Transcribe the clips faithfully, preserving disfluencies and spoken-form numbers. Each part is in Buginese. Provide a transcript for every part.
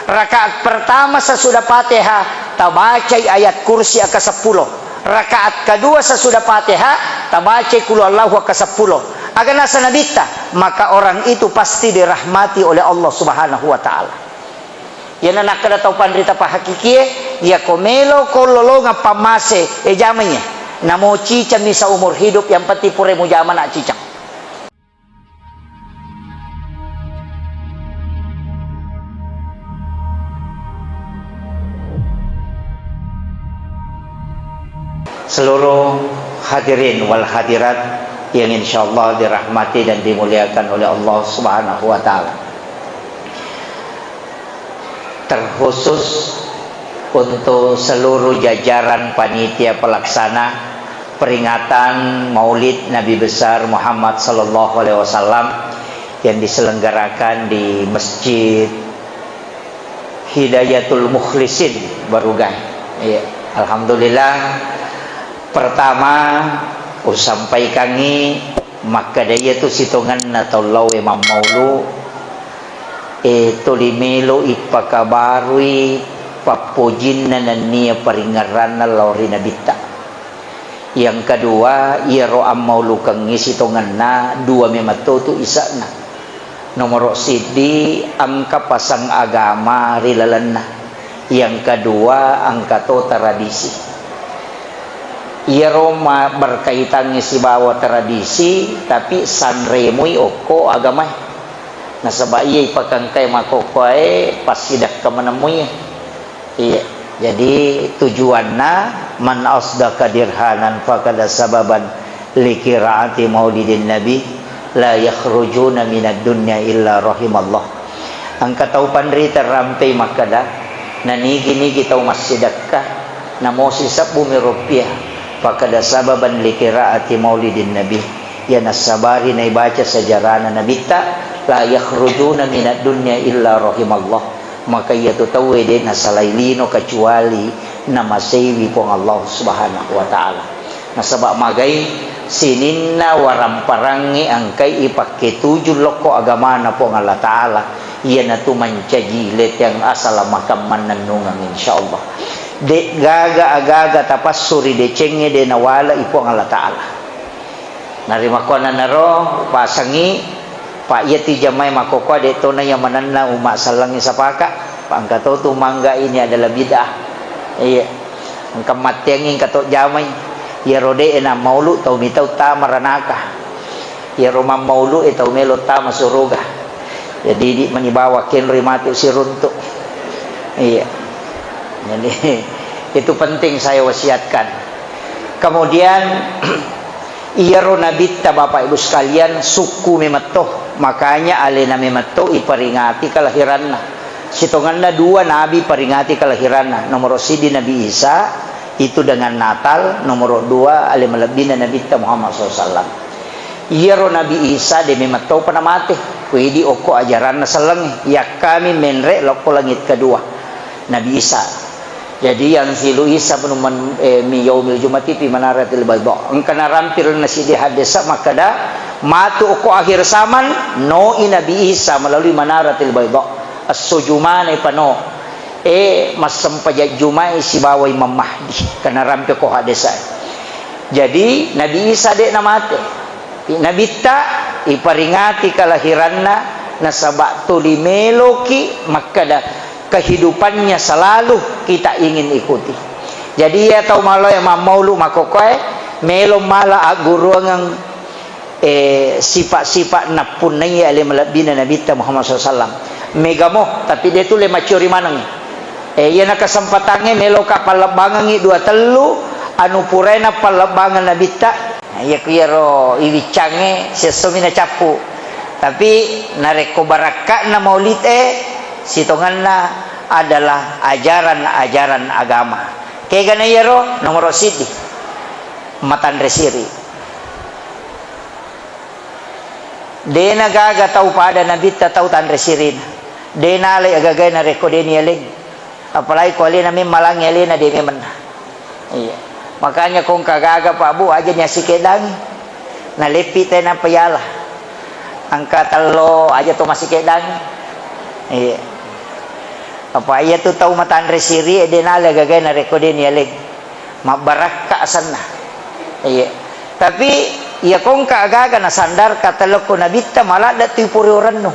Rakaat pertama sesudah Fatihah, tabacai ayat kursi aka seppulo. Rakaat kedua sesudah Fatihah, tabacai qul huwallahu aka seppulo. Aga nasa Nabitta, maka orang itu pasti dirahmati oleh Allah Subhanahu wa Ta'ala. Iyana nakkeda tau panrita pahakikie, iyako melo ko lolongeng pammase, e jamai. Namo cicengmi seumur hidup, yang penting pura mujama na ciceng. Seluruh hadirin wal hadirat yang insyaallah dirahmati dan dimuliakan oleh Allah Subhanahu wa Ta'ala. Terkhusus untuk seluruh jajaran panitia pelaksana peringatan Maulid Nabi Besar Muhammad sallallahu alaihi wasallam yang diselenggarakan di Masjid Hidayatul Mukhlisin Barugai. Iya, alhamdulillah. Pertama, usampaikangi makkeda iyatu sitongenna tau lao e mammaulu, e, tuli melo ipakabarui pappojinna nennia paringerranna lao ri Nabitta. Yang kedua, iyaro ammaulukengngi sitongenna dua memetto tu ise'na. Nomoro siddi, engka pasang agama ri lalenna. Yang kedua, engka to tradisi. Iyaro ma-, berkaitangngi sibawa tradisi, tapi sanremui okko agamae. Nasaba iya ipakengkai makkokkoe passidakka manemmuie. Iya. Jadi tujuanna, "Man asdaqa dirhanan fakada sababan likiraati maulidin nabi, la yakhrujuna minad dunya illa rahimallah." Engka tau panrita rampei makkeda, nanigi-nigi tau massidakka, namosi sebbumi rupiah, fakada sababan likiraati maulidin nabi, iya nassabari naibaca sejarana nabitta, la yakhrujuna minad dunya illa rahimallah. Maka iyatu tauwe de' nasalai lino kecuali namaseiwi Puang Allah Subhanahu wa Ta'ala. Nasaba magai sininna waramparangnge engkai ipakketuju lokko agamana Puang Allah Ta'ala, iyanatu mancaji leteng asalamakang mannennungeng, insyaallah. De' gaga agaga tapassu ri decengnge de' nawalai Puang Allah Ta'ala. Narimakkuannanaro upasengngi, pa iyatu jamai makkokkoe de' tona iya manenna umma sellengngi sapaka, pa engka to tu mangga ini adalah bid'ah. Iya. Engka matteangngi engka to jamai. Iyaro de' na maulu tau mitau tama ranaka. Iyaro mammaulu e tau melo tama suruga. Jadi di mani bawa kenroi matu siruntu. Iya. Jadi itu penting saya wasiatkan. Kemudian, iyaro nabitta, Bapak Ibu sekalian, sukku memetto. Makanya alena memetto iperingati kelahiranna. Sitongenna dua nabi peringati kelahiranna. Nomoro siddi Nabi Isa, itu dengan Natal. Nomoro dua, ale malebbina Nabitta Muhammad sallallahu alaihi wasallam. Iyaro Nabi Isa de memettopa namate. Kuidi okko ajaranna sellengnge. Yakkami menre lokko langit kedua. Nabi Isa. Jadi, yanzilu Isa ibnu Man-, eh, mi yaumil jumati fi manaratil baydha. Engka narampi ri siddi hadis makkeda, matu ko akhir zaman, no i Nabi Isa melalui manaratil baydha. Esso Jumane pano. Eh, massempajang Jumai sibawa Imam Mahdi. Engka narampi ko hadis. Jadi, Nabi Isa de namate. Nabitta iperingati kelahiranna, nasaba tuli meloki makkeda, kehidupannya selalu kita ingin ikuti. Jadi, iya tau maloe mammaulu makkokkoe, melo mala agguruangeng, eh, sifat-sifat nappunnai ale malebbina Nabitta Muhammad sallallahu alaihi wasallam. Megamo, tapi de tulle maccuri maneng. Eh, iyana kesempatangnge meloka pallebbangengngi dua tellu anu purae napallebbangeng Nabitta. Nah, iya ku iyaro iwiccangnge siessomi nacappu. Tapi narekko barakka'na maulid e, sitongenna adalah ajaran-ajaran agama. Kegana iyaro nomoro siddi, matanre siri. Dena gaga tau pada Nabitta tau tanre sirina. Dena ale agagae narekko deni aleng. Apalagi ko alena memmalangi alena de memenna. Iya. Makanya ko engka gaga Pak Bu, aja ni asikedangi. Naleppi te nappa yala. Engka tello aja to masikeddangi. Iya. Apa iya tu tau matanre siri e de nala gagai narekko de nialeng. Mabbarakka asanna. Iya. Tapi iya kongka agaga nasandarka telokko nabitta maladda tu ipuri orannu.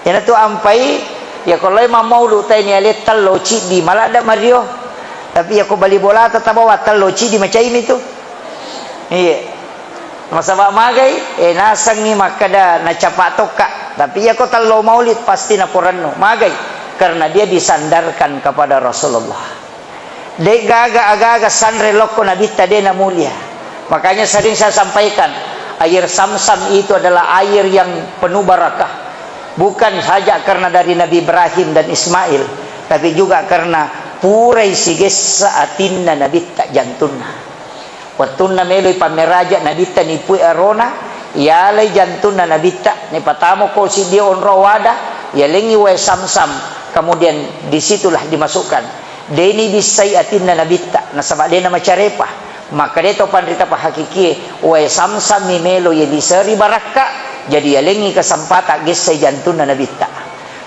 Iyanatu ampai, iya ko loi mammaulu tai nialeng tello ciddi maladda mario. Tapi iya ko bali bolata tabawa tello ciddi macaimi tu. Iya. Nasaba magai, eh, nasengngi makkeda nacapa tokka. Tapi iya ko tello maulid pasti naporannu. Magai? Karena dia disandarkan kepada Rasulullah. De'gaga aga-aga sanre lokko nabitta de namulia. Makanya sering saya sampaikan, air Samsam itu adalah air yang penuh barakah. Bukan saja karena dari Nabi Ibrahim dan Ismail, tapi juga karena purai sigessa atinna nabitta jantunna. Wettunna meloi pammeraja nabitta nipui arona, yalai jantunna nabitta, nipatamo ko siddi onro wada, yalengi wae Samsam, kemudian disitulah dimasukkan. Deni bissai atinna nabitta, nasaba dena macarepa. Maka de to panrita pahakikie, wae Samsam mi melo ye diseri barakka, jadi yalengi kesempatan gessai jantunna nabitta.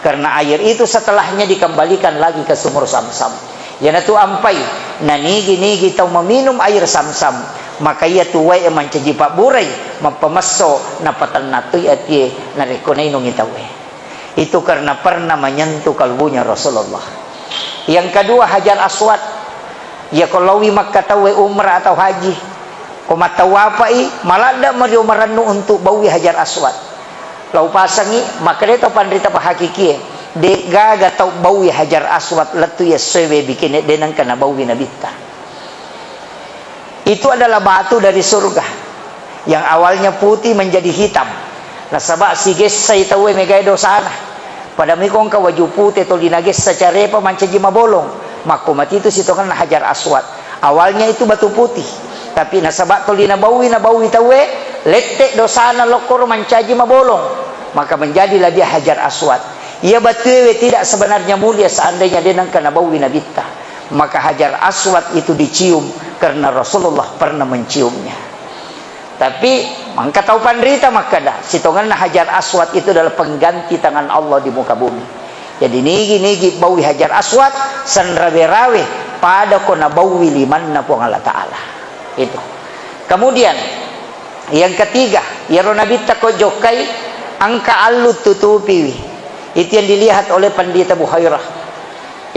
Karena air itu setelahnya dikembalikan lagi ke sumur Samsam. Iyanatu ampai, nanigi-nigi tau meminum air Samsam, maka iyatu wae mancaji pabburai, mappamesso, napatennatui atie, narekko nainungi tauwe. Itu karena pernah menyentuh kalbunya Rasulullah. Yang kedua, Hajar Aswad. Iya ko laowi Makkah tauwe umrah atau haji, ko mattawapai, maladda mario marennu untuk baui Hajar Aswad. Lau pasangi, makkeda to panrita pahakikie, de'gaga tau baui Hajar Aswad lettu yessoe we bikine de nengka nabaui nabitta. Itu adalah batu dari surga yang awalnya putih menjadi hitam. Nasaba sigessai tauwe megae dosana. Pada miko engka waju pute toli nagessa carepa mancaji mabolong. Makko matitu sitongenna Hajar Aswad. Awalnya itu batu putih. Tapi nasaba toli nabaui, nabaui tauwe, lette dosana lokkoro mancaji mabolong. Maka menjadilah dia Hajar Aswad. Iya batuewe tidak sebenarnya mulia seandainya de nengka nabaui nabitta. Maka Hajar Aswad itu dicium karena Rasulullah pernah menciumnya. Tapi engka tau panrita makkeda, sitongenna Hajar Aswad itu adalah pengganti tangan Allah di muka bumi. Jadi nigi-nigi baui Hajar Aswad, sanrawe-rawe, pada ko nabaui limanna Puang Allah Ta'ala. Itu. Kemudian, yang ketiga, iyaro nabitta ko jokkai, engka allu tutupiwi. Itu yang dilihat oleh Pandita Buhairah.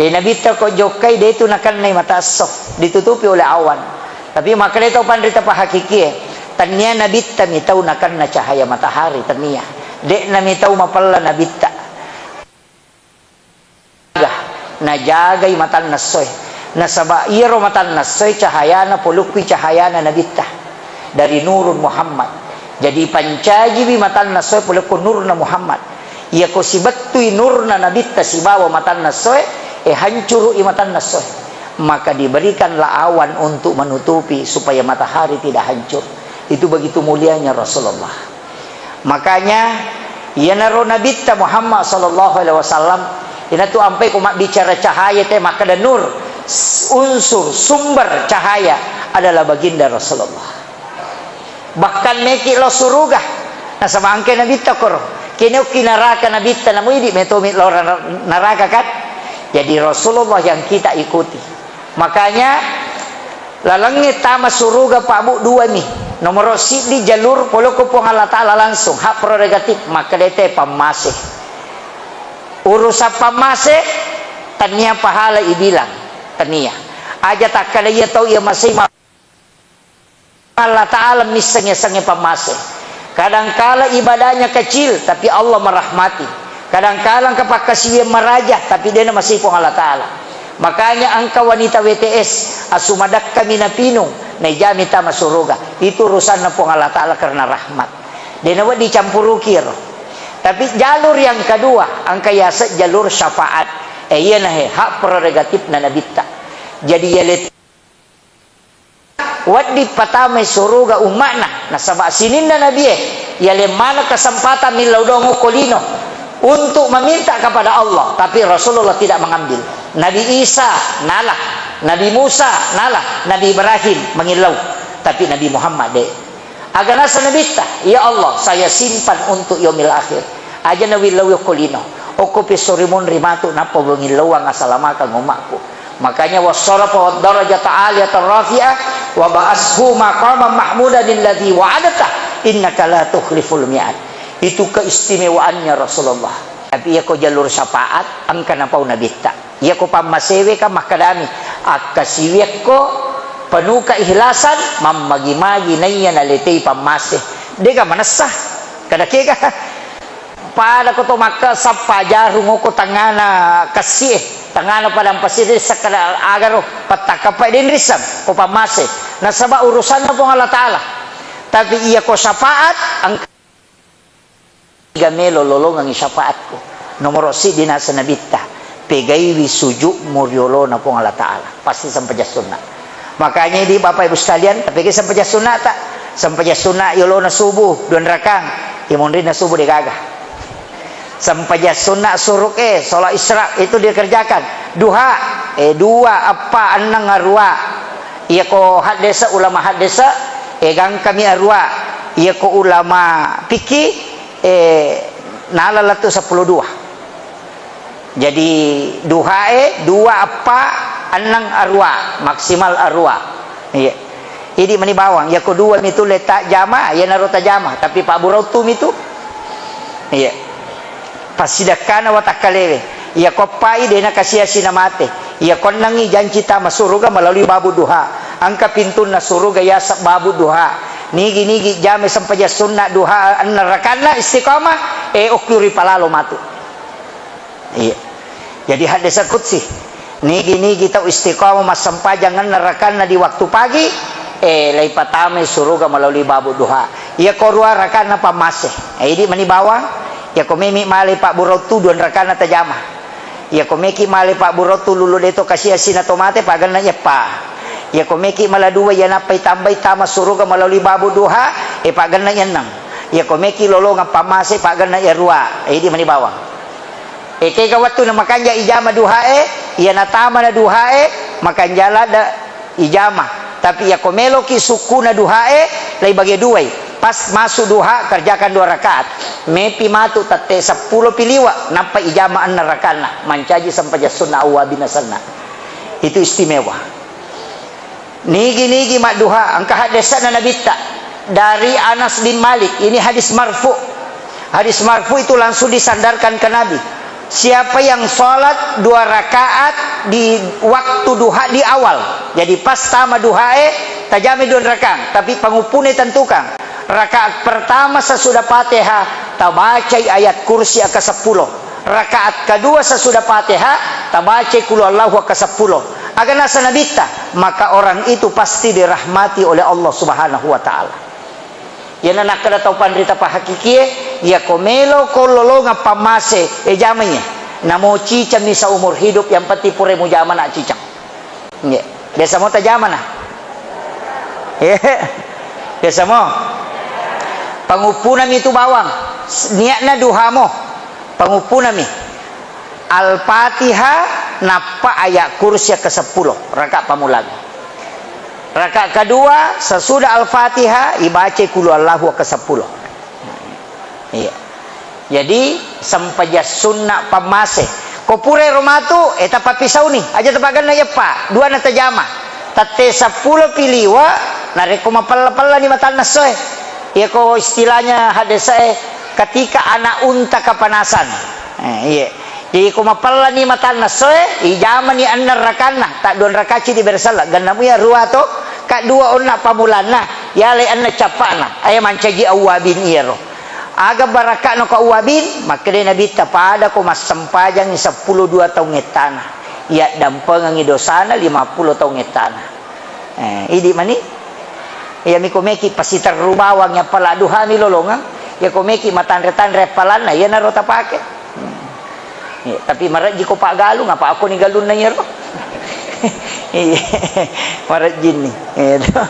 Eh, nabitta ko jokkai, de tu nakennai mata esso, ditutupi oleh awan. Tapi makkeda to panrita pahakikie, tania nabitta mi tau nakenna cahaya matahari, tania. De'na mi tau mapella nabitta. Najagai matanna essoe. Nasaba iyaro matanna essoe cahayana polukkui cahayana nabitta. Dari Nurun Muhammad. Jadi pancajiwi matanna essoe polokko nurna Muhammad. Iyako sibettui nurna nabitta sibawa matanna essoe, eh, hancuru'i matanna essoe. Maka diberikanlah awan untuk menutupi supaya matahari tidak hancur. Itu begitu mulianya Rasulullah. Makanya, iyanaro Nabitta Muhammad sallallahu alaihi wasallam, inatu ampai ko mabbicara cahaya te makkeda nur, s-, unsur, sumber cahaya adalah baginda Rasulullah. Bahkan meki lao suruga, nasaba engka Nabitta koro. Kene okki naraka Nabitta, namu idi metomi lao ra-, naraka kan? Jadi Rasulullah yang kita ikuti. Makanya, lalengnge tama suruga, Pak Bu, dua mi. Nomoro siddi jalur poloko Puang Allah Ta'ala langsung, hak prerogatif, makkedete pammase. Urusan pammase, tania pahala ibilang, tania. Aja takkada iya tau iya masei ma-, Allah Ta'ala misseng yasengnge pammase. Kadangkala ibadahnya kecil, tapi Allah merahmati. Kadangkala engka pakkasiwiang maraja, tapi dena masei Puang Allah Ta'ala. Makanya engka wanita W T S, asu madakka mi napinung, naijami tama suruga. Itu urusanna Puang Allah Ta'ala karena rahmat. Dena wedding dicampuruki ero. Tapi jalur yang kedua, engka yaseng jalur syafaat. Eh, iyanahe hak prerogatifna Nabitta. Jadi yale Wedding patamai suruga umma'na, nasaba sininna nabie, yaleng maneng kesempatan millau doang okko lino untuk meminta kepada Allah, tapi Rasulullah tidak mengambil. Nabi Isa nala, Nabi Musa nala, Nabi Ibrahim mangillau, tapi Nabi Muhammad de. Aga naseng Nabitta, "Ya Allah, saya simpan untuk yaumil akhir." Aja nawillau okko lino. Okko pi esso ri munri matu, nappa bongillauang asalamakang ummakku. Makanya wassarafa waddarajata aliyatan rafi'ah wa ba'ashu maqaman mahmudan alladzi wa'adtah innaka la tukhliful mi'ad. Itu keistimewaannya Rasulullah. Tapi iyako jalur syafaat, engka napau Nabitta. Iyako pammasewe kan makkedami, akkasiwiakko penuh keikhlasan, mammagi-magi naiya naletei pammase. Dega manessa. Kada kega. Pada ko to makka sappa jarung ko tangana kessie, tangana padang pasir, sekkada agaro, pettakka pa denrissang ko pammase. Nasaba urusanna Puang Allah Ta'ala. Tapi iyako syafaat, engka Iga melo lolongengngi syafaatku. Nomoro siddi nasa Nabitta, pegaiwi sujudmu riolona Puang Allah Ta'ala. Pasti sempajang sunna. Makanya di Bapak Ibu sekalian, tapi ke sempajang sunna tak? Sempajang sunna yolona subuh, dua rakang. Imunrinna subuh degaga. Sempajang sunna suruk, eh, sholat isra itu dikerjakan. Duha, eh, dua, eppa, enneng, arua. Iyako haddesa, ulama haddesa, eh, gangkami arua. Iyako ulama fikih, eh, nala lettu seppulo dua. Jadi, duhae dua, eppa, enneng, arua, maksimal arua. Iya. Idi mani bawang, iyako dua mitu letta jama, iyanaro tajama, tapi pabburau tu mitu. Iya. Passidakkana watakkalewe. Iyako eppai dena kasiasi namate. Iyako ennengngi janci tama suruga melalui babu duha. Engka pintunna suruga yaseng babu duha. Nigi-nigi jame sempajang sunna duha enneng rakanna istiqamah, eh, okki ripalalo matu. Iya. Jadi haddesa qudsi. Nigi-nigi tau istiqamah massempajang enneng rakanna di waktu pagi, eh, laipatamai suruga melalui babu duha. Iyako rua rakanna pammase. Eh, idi mani bawang, iyako memi malai pabburau tu dua rakanna tajama. Iyako meki malai pabburau tu lulu deto kasiasi na tomate pagenna iyappa. Iyako meki mala dua iyanappa itambai tama suruga melalui babu duha, eh, pagenna iyenneng. Iyako meki lolongeng pammase pagenna iyarua. Eh, idi mani bawang. Ekega wettu na makanja ijama duhae, iya natamana duhae, makanja ladde ijama. Tapi iyako meloki sukkuna duhae, lai bage duai. Pas masuk duha, kerjakan dua rakaat. Mepi matu tette seppulo pi liwa, nappa ijama enneng rakanna. Mancaji sempajang sunna awwabin asenna. Itu istimewa. Nigi-nigi madduha, engka haddesana Nabitta dari Anas bin Malik. Ini hadis marfu. Hadis marfu itu langsung disandarkan ke Nabi. Siapa yang sholat dua rakaat di waktu duha di awal, jadi pas tama duhae, tajami dua rakaat, tapi panguppune tentukan. Rakaat pertama sesudah Fatihah, tabacai ayat kursi aka seppulo. Rakaat kedua sesudah Fatihah, tabacai Qul Huwallahu aka seppulo. Aga nasa Nabitta, maka orang itu pasti dirahmati oleh Allah Subhanahu wa Ta'ala. Iyana nakkeda tau panrita pahakikie, iyako melo ko lolongeng pammase, eh, jamai. Namo cicengmi seumur hidup, yang penting pura mujama na ciceng. Nggih. Biasa mo tajamana? Eh, biasa mo? Panguppunami tu bawang. Niatna duha mo. Panguppunami. Al-Fatihah, nappa ayat kursi ke seppulo. Rakaat pamulang. Rakaat kedua, sesudah Al-Fatihah, ibacai Qul Huwallahu ke seppulo. Iya. Jadi, sempajang sunna pammase. Ko pura ero matu, eh, tapappisauni. Aja tapagenna iyeppa. Dua na tajama. Tette seppulo pi liwa, narekko mapella-pellani matanna essoe. Iyako istilahnya hadesae, ketika anak unta kepanasan. Eh, iya. Jadi, ko mapellani matanna essoe, ijamani enneng rakanna, ta dua rakaat cidi beresella. Genna muya rua to, ka dua onna pamulanna, yale enneng cappa'na. Aya mancaji awwabin iyaro. Aga baraka'na ko awwabin? Makkedai Nabitta, pada ko massempajangngi seppulo dua taung ettana, iyaddampengengngi dosana lima pulo taung ettana. Eh, idi mani? Iya miko meki pasiterru bawang, appala duhami lolongeng. Iya ko meki matanre-tanre appalanna, iyanaro tapake. Hmm. Iya, tapi marejji ko paggalung, apa akkoni galunna iyaro? Iya, marejjinni. Iya to.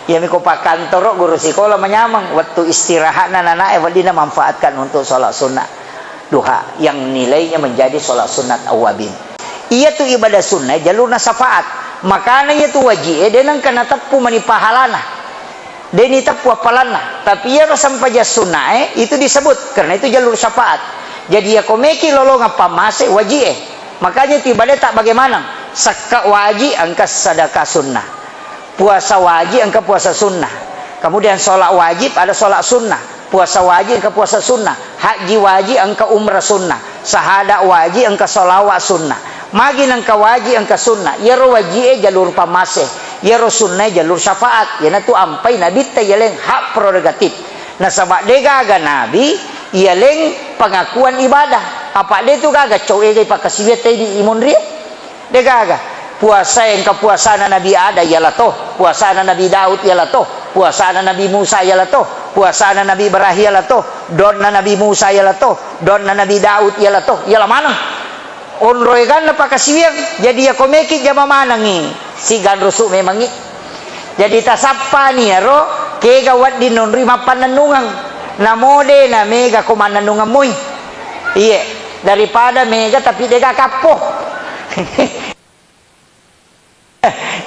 Iya miko pakkantoro, guru sikola manyameng, wettu istirahatna nanae weddinna manfaatkan untuk sholat sunnah duha yang nilainya menjadi sholat sunat awwabin. Iyatu ibadah sunnah jalurna syafaat. Makana iyatu wajie de nengka nateppu mani pahalana. De niteppu appalanna. Tapi iyaro sempajang sunnae itu disebut karena itu jalur syafaat. Jadi, iyako meki lolongeng pammase, waji'e. Makanya ti baleta bagaimana? Sekka waji, engka sedekah sunnah. Puasa waji, engka puasa sunnah. Kemudian sholat wajib, ada sholat sunnah. Puasa waji, engka puasa sunnah. Haji waji, engka umrah sunnah. Sahada waji, engka sholawat sunnah. Magi nengka waji, engka sunnah. Iyaro waji'e jalur pammase. Iyaro sunnae jalur syafaat. Iyanatu ampai nabitta yaleng hak prerogatif. Nasaba degaga nabi yaleng pengakuan ibadah. Apa de tu gaga cau egai pakkasiwiang tedi imonrie? Degaga. Puasa engka puasana Nabi Adam yala to, puasana Nabi Daud yala to, puasana Nabi Musa yala to, puasana Nabi Ibrahim yala to, donna Nabi Musa yala to, donna Nabi Daud yala to, yala maneng. Onroeganna pakkasiwiang. Jadi, iyako meki jama manengngi, siganrusu memengngi. Jadi, tasappani iyaro, kega wedding nonroi mappannennungeng. Namo de namega ko mannennungeng moi. Iye, daripada mega tapi dega kappo.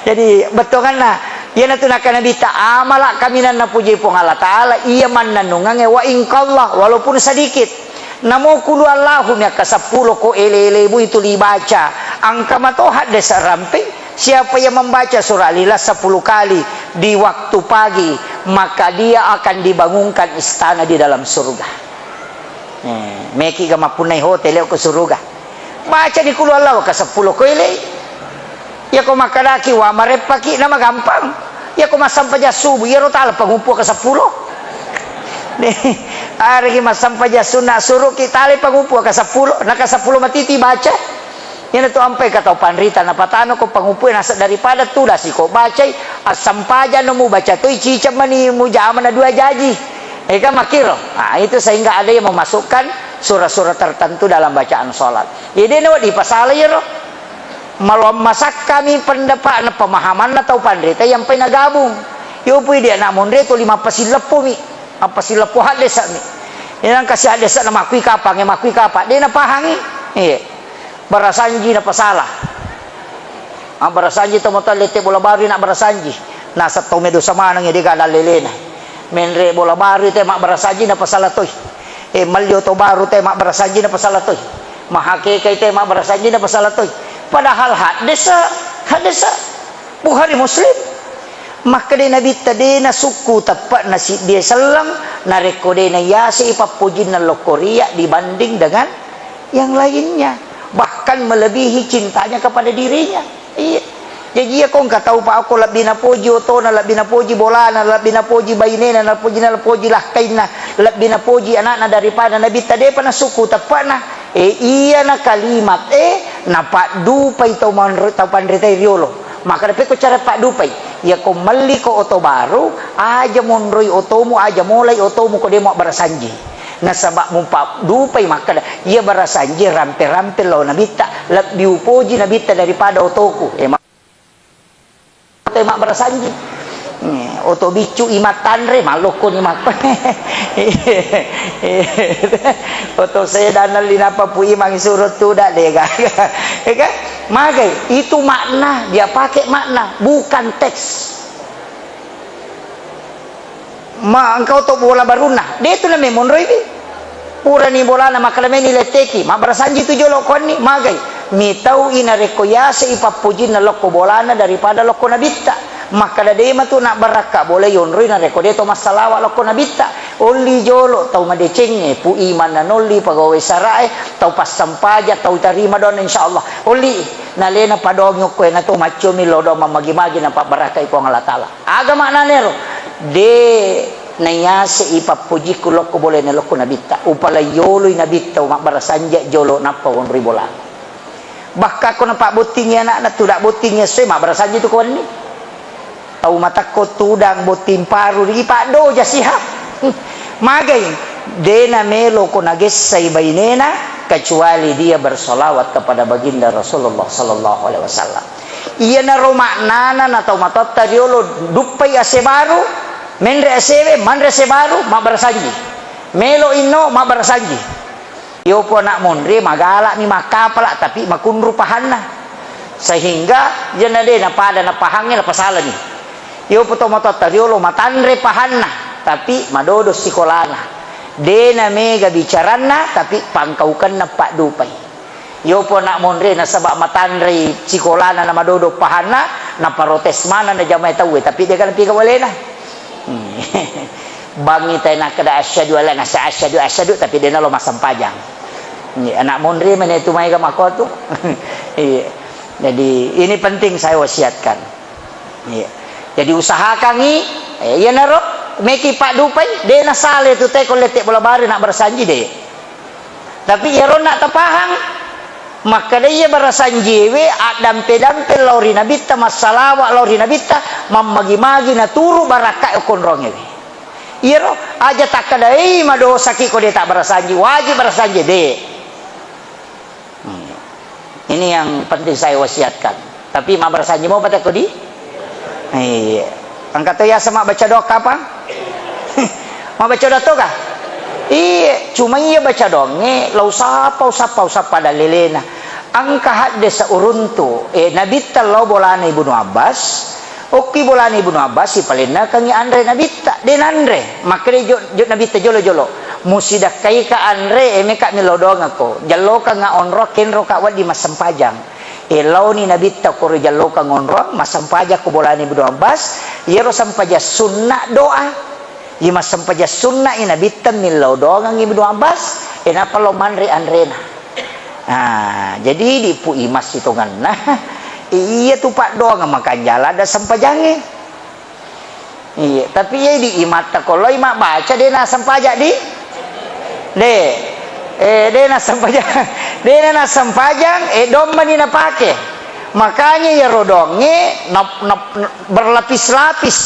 Jadi, bettuanna, iyanatu nakkeda Nabitta, amala kaminang napuji Puang Allah Ta'ala, iya mannennungangnge wa in qalla, walaupun sedikit. Namo qul huwallahu mi akka seppulo ko ele-elemu itu libaca, engka mato haddese rampei, siapa yang membaca surah Al-Ikhlas sepuluh kali di waktu pagi, maka dia akan dibangunkan istana di dalam surga. Eh, meki ga mappunnai hotel ko suruga. Baca di qul huwallahu ka seppulo ko ele. Iyako makkedaki wa mareppaki, na magampang. Iyako massempajang subuh, iyaro tala panguppu ka seppulo. Aregi massempajang sunna suruki tala panguppu ka seppulo, na ka seppulo matiti baca. Iyanatu ampai ka tau panrita napatano ko panguppue naseng daripada tudasi ko bacai, assempajang no mubaca toi ciceng mani mujama na dua jaji. Ega makkiro. Nah, itu sehingga ada yang memasukkan surah-surah tertentu dalam bacaan salat. Jadi, ini dipasala iyaro. Maloang masakkami pendapatna pemahamanna tau panrita yang pai nagabung. Yo pui dia nak monre tuli mappasilleppomi. Mappasilleppo haddesami. Ini nang kasi haddesa na makkui kapang, ya makkui kapang. Dia napahangi. Iya. Barasanji napasala. Mabbarasanji to motong lette bola baru nak barasanji. Naseng tau medo samaneng de gala lelena. Menre bola baru te mabbarasanji napasala toi. E, melli oto baru te mabbarasanji napasala toi. Mahakekai te mabbarasanji napasala toi. Padahal haddesa, haddesa. Bukhari Muslim. Makkeda Nabitta de nasukku teppe'na siddie selleng narekko de nayasei pappojinna lokkoria dibanding dengan yang lainnya, bahkan melebihi cintanya kepada dirinya. Iya. Jaji iya ko engka tau pa ko lebbi napoji otona, lebbi napoji bolana, lebbi napoji bainena, napoji, napoji lakkainna, lebbi napoji anakna daripada Nabitta, depa nasukku teppe'na. E, iyana kalimat e napaddupai tau manre-, tau panritai riolo. Makkeda pekko cara paddupai. Iya ko melli ko oto baru, aja monroi otomu, aja molai otomu ko demo abbarasanji. Nasaba mupaddupai makkeda, iya barasanji rampe-rampe lao Nabitta, lebbi upoji Nabitta daripada otoku. E, ma-, oto mabbarasanji. Eh, oto biccu i mattanre, mallokkoni makko. Oto sedan lina papu imang suro tuda dega. Ya kan? Magai, itu makna, dia pakai makna, bukan teks. Ma, engka oto bola barunna. De tu na memonroi wi. Purani bolana makkeda meni letteki. Mabbarasanji tu jolo konni, magai. Mitau i narekko yase i pappojinna lokko bolana daripada lokko Nabitta. Makkeda de matu na barakka bola yonroi narekko de to massalawa lokko Nabitta. Olli jolo tau madecengnge, pu imanna nolli pegawai sarae, tau passampaja, tau tarima doanna insyaallah. Olli nalena padongi okko e na to maccomi lodo mammagi-magi napabbarakkai Puang Allah Taala. Aga maknanero? De nayase i pappojikku lokko bolana lokko Nabitta. Upalai yoloi Nabitta, mabbarasanji jolo nappa wonroi bola. Bahkan ko napabbottingi anakna, tudang bottingi essoe, mabbarasanji tu ko wenni. Tau matakko tudang botting paru, ripaddoja siha. Magai, de namelo ko nagessai bainena, kecuali dia bersolawat kepada baginda Rasulullah sallallahu alaihi wasallam. Iyanaro maknana na tau matoatta riolo, duppai ase baru, menre asewe, manre ase baru, mabbarasanji. Melo inno, mabbarasanji. Yopo anak monri, magalami makkapala, tapi makunru pahanna. Sehingga jena de napada napahangnge, napasalani. Yopo to matoatta riolo, matanre pahanna, tapi madodo sikolana. De' na mega bicaranna, tapi pangkaukenna paddupai. Yopo ana' monri nasaba' matanrei sikolana na madodo pahanna, naparotes maneng na jamae tauwe, tapi de' ga napigau alena. Hmm. Bangngi tae nakkeda asyhadu alla, nasa asyhadu, asyhadu, tapi de' nalo massempajang. Iya, ana' monri mene tu maega makko tu. Iya. Jadi, ini penting saya wasiatkan. Iya. Jadi, usahakangngi, eh, iyanaro meki paddupai, de' nasale tu teko lette bola bari na barasanji de'. Tapi iyaro na tapahang, makkeda iya barasanjiewe addampe-dampe lao ri Nabitta, massalawa lao ri Nabitta, mammagi-magi naturu barakka okkonrongngewe. Iyaro aja takkedai madosaki ko de' tabbarasanji, wajib barasanji de'. Hmm. Ini yang penting saya wasiatkan. Tapi mabbarasanji mopa teko di? Iya. Engka to yaseng mabbaca doang kapang? Mabbaca doang to ga? Iya, cuma iya baca doangnge, lao usappa, usappa, usappa dallelena. Engka haddese uruntu, eh, Nabitta lao bolana Ibnu Abbas, okki bolana Ibnu Abbas, sipalennekengngi anre Nabitta, de' nanre. Makkeda jo, jo Nabitta jolo-jolo, musidakkaika anre, eh, meka millau doangekko, jallokangnga onro, kenroka wedding massempajang. Eh, laoni Nabitta koro jallokang onroang, massempajang ko bolana Ibnu Abbas, iyaro sempajang sunna doa. Iya massempajang sunna i Nabitta millau doangang Ibnu Abbas, eh, nappa lao manre anrena. Nah, jadi dipu imas sitongenna, iya tu paddoangeng makanja ladde sempajangnge. Iya, tapi iya di imatta ko loi mabbaca de' nassempajang di? De'. Eh, de' nassempajang. De' na nassempajang, eh, dommani napake. Makanya iyaro doangnge nap-, nap-, berlapis-lapis.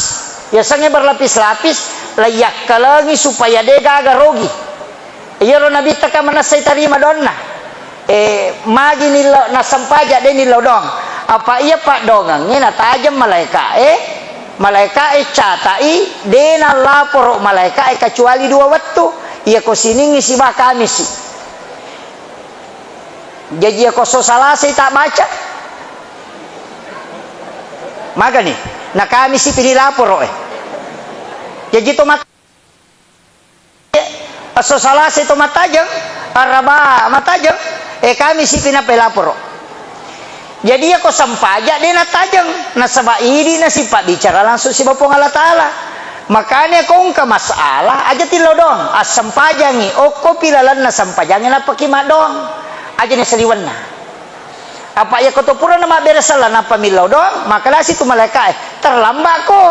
Yasengnge berlapis-lapis, laiyakkalengi supaya de' gaga rogi. Iyaro Nabitta ka manessai tarima doanna. Eh, magi nillau, nassempajang de' nillau doang. Apa iya paddoangengnge natajeng malaeka'e, malaeka'e cata'i, de' nallaporo malaeka'e kecuali dua wettu. Iyako Siningngi siba Kamisi. Jaji iyako esso Salasai tabbaca. Magani, na Kamisi pi nilaporo, eh. Jaji to mat- Esso Salasa to mattajeng, Araba mattajeng, eh, Kamisi pi nappa laporo. Jadi, iyako sempajang de' nattajeng, nasaba idi nasipabbicara langsung siba Puang Allah Taala. Makanya ko engka masalah, aja tillau doang, assempajangi, okkopi lalenna sempajangi nappaki maddoang. Aja ni saliwenna. Apa iyako to purana mabbere sella nappa millau doang, makkedasi tu malaeka'e, "Terlambatko.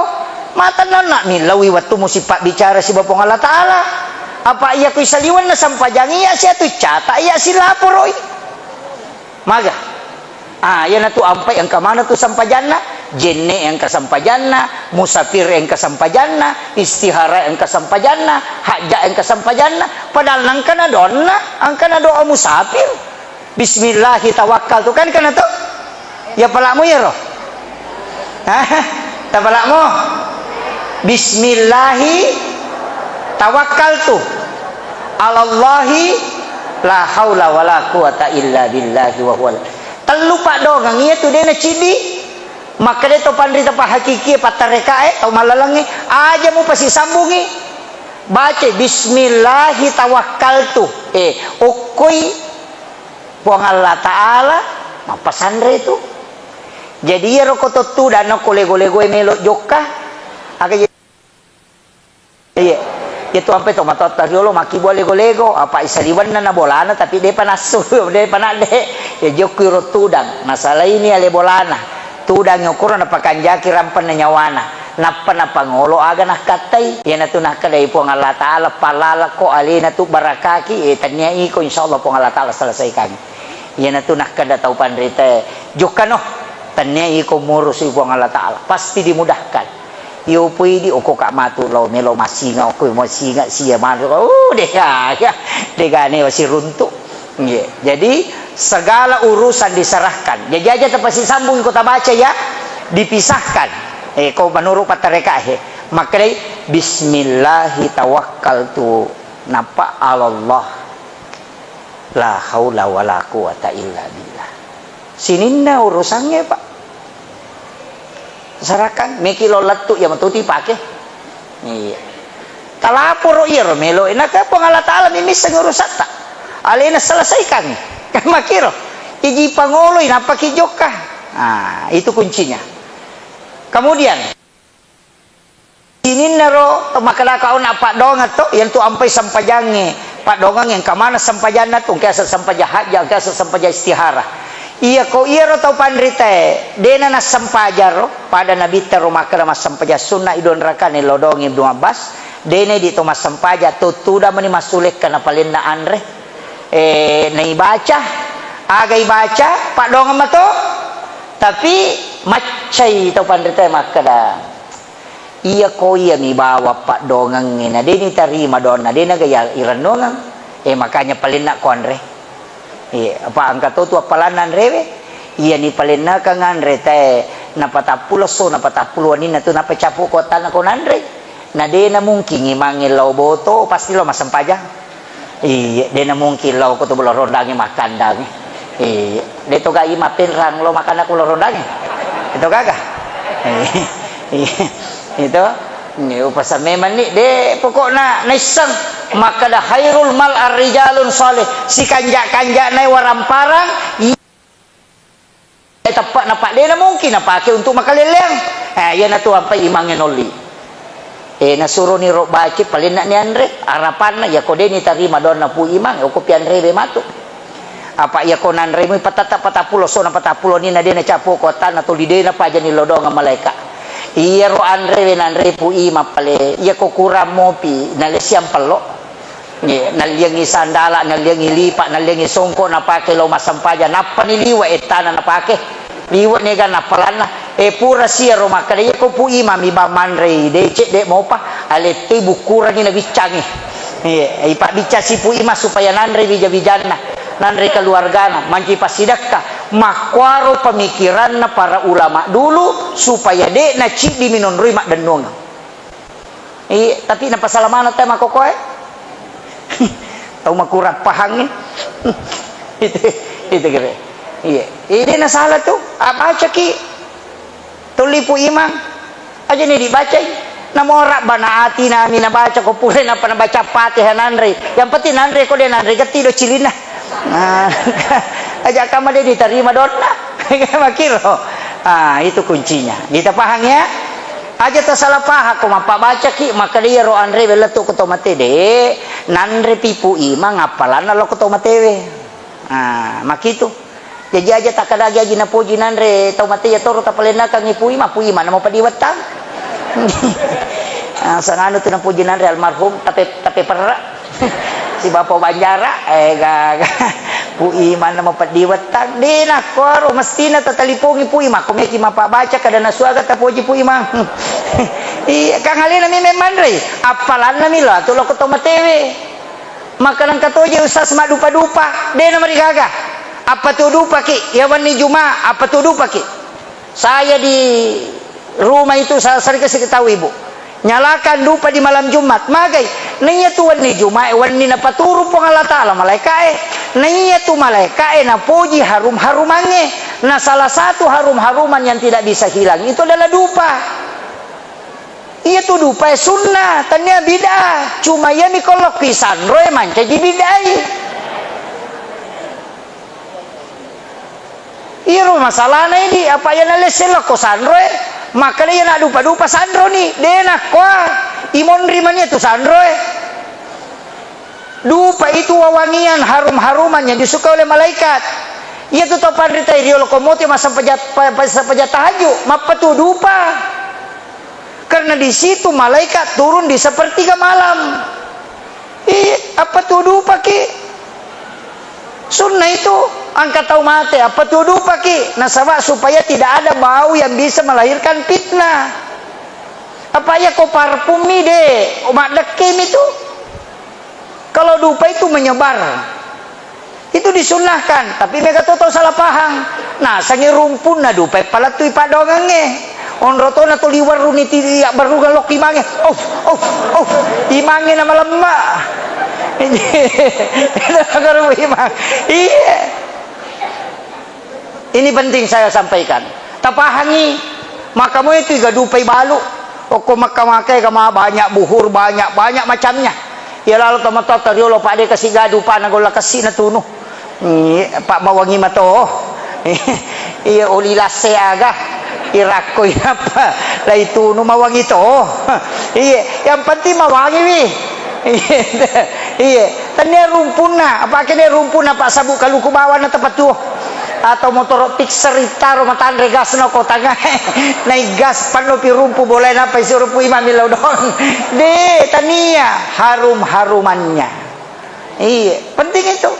Matennanna millaui wettumu sipabbicara siba Puang Allah Taala. Apa iyako isaliwenna sempajang iya sia tu cata iya silaporoi." Maga? Ah, iyanatu ampai engka maneng tu sempajanna, jenne engka sempajanna, musafir engka sempajanna, istihara engka sempajanna, hajja engka sempajanna, padahal nengka na doanna, engka na doa musafir. Bismillahi tawakkaltu. Kan kana to? Ya palakmu ya ro? Hah? Tapalakmu? Bismillahi tawakkaltu. Alallahi la haula wala quwata illa billahi wa huwal. Tellu paddoangeng iya tu dena ciddi. Makkeda to panrita pahakikie pattarekae, tau mallalengnge, aja mupasisambungi. Baca bismillahi tawakkaltu. Eh, okkoi Puang Allah Ta'ala mappasanre tu. Jadi, iyaro ko to tudang ko lego-legoe melo jokka, aga je-, iya, iya tu ampe to matoatta riolo makkibua lego-lego, apa isaliwenna na bolana, tapi depa nassu, depa nadde. Ya, jokki ro tudang, nasalaini ale bolana. Tudang okoro napakanjaki rampenna nyawana, nappa napangolo aga nakkattai. Iyanatu nakkedai Puang Allah Ta'ala, "Pallalakko alena tu barakaki, eh, tannia iko, insyaallah Puang Allah Ta'ala selesaikan." Iyanatu nakkeda tau panritae, "Jokkano, tannia iko murusui Puang Allah Ta'ala, pasti dimudahkan." Iyo poidi okko ka matu lao melo masinga, okko masinga sia manu, uh, dega, ya, degane wasiruntu. Nggih. Jadi, segala urusan diserahkan. Jadi, aja tapasisambung ko tabaca ya, dipisahkan. Eh, ko menurut pattarekae, makkedai, "Bismillahi tawakkaltu." Napa? "Alallah. La haula wala quwata illa billah." Sininna urusannya, Pak. Serahkan, meki lo lettu, ya, matuti pake. Iya. Laporo iyaro melo, naka Puang Allah Ta'ala mi misseng urusatta. Alena selesaikan. Kan makiro. Iji pangoloi, napaki jokka. Ah, itu kuncinya. Kemudian, Sininnaro to makkedaka ona paddoangeng to, iyantu ampai sempajangnge. Paddoangeng engka maneng sempajanna tu, engka yaseng sempajang hajja, engka yaseng sempajang istihara. Iyako iyaro tau panritae, dena nassempajang ro, pada nabitta ro makkeda massempajang sunna i dua rakane lao donge Ibnu Abbas, dena idi to massempajang, tuttuda mani massulekka napalenna anre. Eh, naibaca, aga ibaca, paddoangeng mato, tapi maccai tau panritae makkeda, Iyako iyami bawang paddoangengnge, na de nitarima doanna, de naga iya-, irennuangeng. Eh, makanya palenna ko anre. Eh, apa engka to tu appalanna anrewe? Iyani palennakang anre tae, napatappulo esso, napatappulo wenninna tu, napacapu ko attanna ko nanre. Na de namungkin imangnge lao boto, pasti lao massempajang. Iya, de namungkin lao ko to Pulo Rondangnge makkandang. Iya, de to gai mappenrang lao makanna ko Pulo Rondangnge. Itu gaga. Iya, itu. Ini upasan memang ni, de pokokna naisseng makkeda khairul mal arrijalun salih. Sikanja-kanjana waramparang, Eh, teppa'na, Pak, de namungkin napake untuk makalelleang. Eh, iyanatu ampai imangnge nolli. Eh, nasuroni ro baci, palenna ni anre, arapanna, iyako de nitarima doanna Pu Imang, oko pianrewe matu. Apa iyako nanremui patatta patappulo esso, napatappulo wenninna de nacapu ko attanna toli, de napajani lao doangeng malaeka. Iyaro anrewe nanre Pu Imang pale, iyako kurang mopi, nalessiang pello. Ye, nalliangngi sandala, nalliangngi lipa, nalliangngi songko napake lao massempajang, nappani liwe ettana napake. Liwe niga nappalanna. Eh, pura siaro makkeda, iyako Pu Imang mi bang manrei decek, de mopa, alettui bukkurangi nabiccangi. Ye, ipabbiccasi Pu Imang supaya nanre wija-wijanna, nanre keluargana, manci passidekka. Makkuaro pemikiranna para ulama dulu supaya de naciddi minonroi maddennuangeng. Iya, tapi napasala maneng tau makkokoe. Tau makurang pahangnge. Itu, itu kira. Iya. Iya, de nasala tu. Abacaki. Tuli Pu Imang. Aja ni dibacai. Namo Rabbana atina mi nabaca ko pura, napa nabaca Fatihah nanre. Yang penting nanre ko de nanre gatti do cilinna. Nah, aja kama de ditarima doanna. Makiro. Ah, itu kuncinya. Kita paham ya? Aja tasala pahang ko mappabacaki, makkeda iyaro anrewe lettu ko to mate, de, nanrepi Pu Imang appalanna lao ko to matewe. Ah, makitu. Jaji aja takkadagi aji napoji nanre tau mate, iya toro tapalennakangngi Pu Imang, Pu Imang namo padiwettang. Ah, sanganu tu napoji nanre almarhum, tape, tape perra. Si Bapa Banjara, eh, gaga. Pu Imang namo padiwettang. De nakkuaro, mestina tatalipongi Pu Imang, ko meki mappabaca kada nasuaga tapoji Pu Imang. Iya, kang alena mi memmanrei, appalanna mi lao tu lao ko to matewe. Maka nengka toje Ustaz maddupa-dupa, de namarigaga. Apa tu dupaki, ya wenni Juma, apa tu dupaki. Saya di rumah itu, saya sering kasih tahu ibu. Nyalakan dupa di malam Jumat. Magai, naiya tu wenni Jumat, wenni napaturu Puang Allah Ta'ala malaikae. Naiya tu malaikae napoji harum-harumangnge. Nah, salah satu harum-haruman yang tidak bisa hilang itu adalah dupa. Iya tu dupae sunnah, tania bid'ah. Cuma iya mi kolokki sanroe mancaji bid'ai. Iyaro masalahna idi, apa iya nalesse lokko sanroe, makkeda iya naddupa-dupa sanroni, de nakkoa, imonri mani tu sanroe. Dupa itu wewangian harum-haruman yang disukai oleh malaikat. Iya tu tau panrita riolo komote massempajang, pa-, pa-, sempajang tahajud, mappatu dupa. Karena di situ malaikat turun di sepertiga malam. Ih, apa tu dupaki? Sunnah itu, angka tau mate, apa tu dupaki? Nasaba supaya tidak ada bau yang bisa melahirkan fitnah. Apa iya ko parfum mi de, maddekke mi tu. Kalau dupa itu menyebar. Itu disunnahkan, tapi mega to tau salah pahang. Nasengi rumpunna dupa palettui paddoangengnge. Onro tona tuli werruni ti abberrungeng lokki imangnge. Oh, oh, oh. Imangnge namalemma. Imang. Iya. Ini penting saya sampaikan. Tapahangi, maka moi tu iga dupai balu. Okko Mekka makai kama banyak buhur, banyak, banyak macamnya. Iya lalo tomatoa riolo, pa de kasi gadu, pa na golla kessi na tunu. Iya, pa mawangi mato. Iya, oli lasse aga. Irakko apa? Lai tunu mawangi to. Iya, yang penting mawangi wi. Iya, iya. Tania rumpunna, apa kene rumpunna, pa sabu kaluku bawanna tepat tuo. Atau motoro fixer ittaro matanre gasna ko tangae. Nai gas panno pi rumpu bolae, nappa isuro Pu Imam millau doang. De, tania harum-harumannya. Iya, penting itu.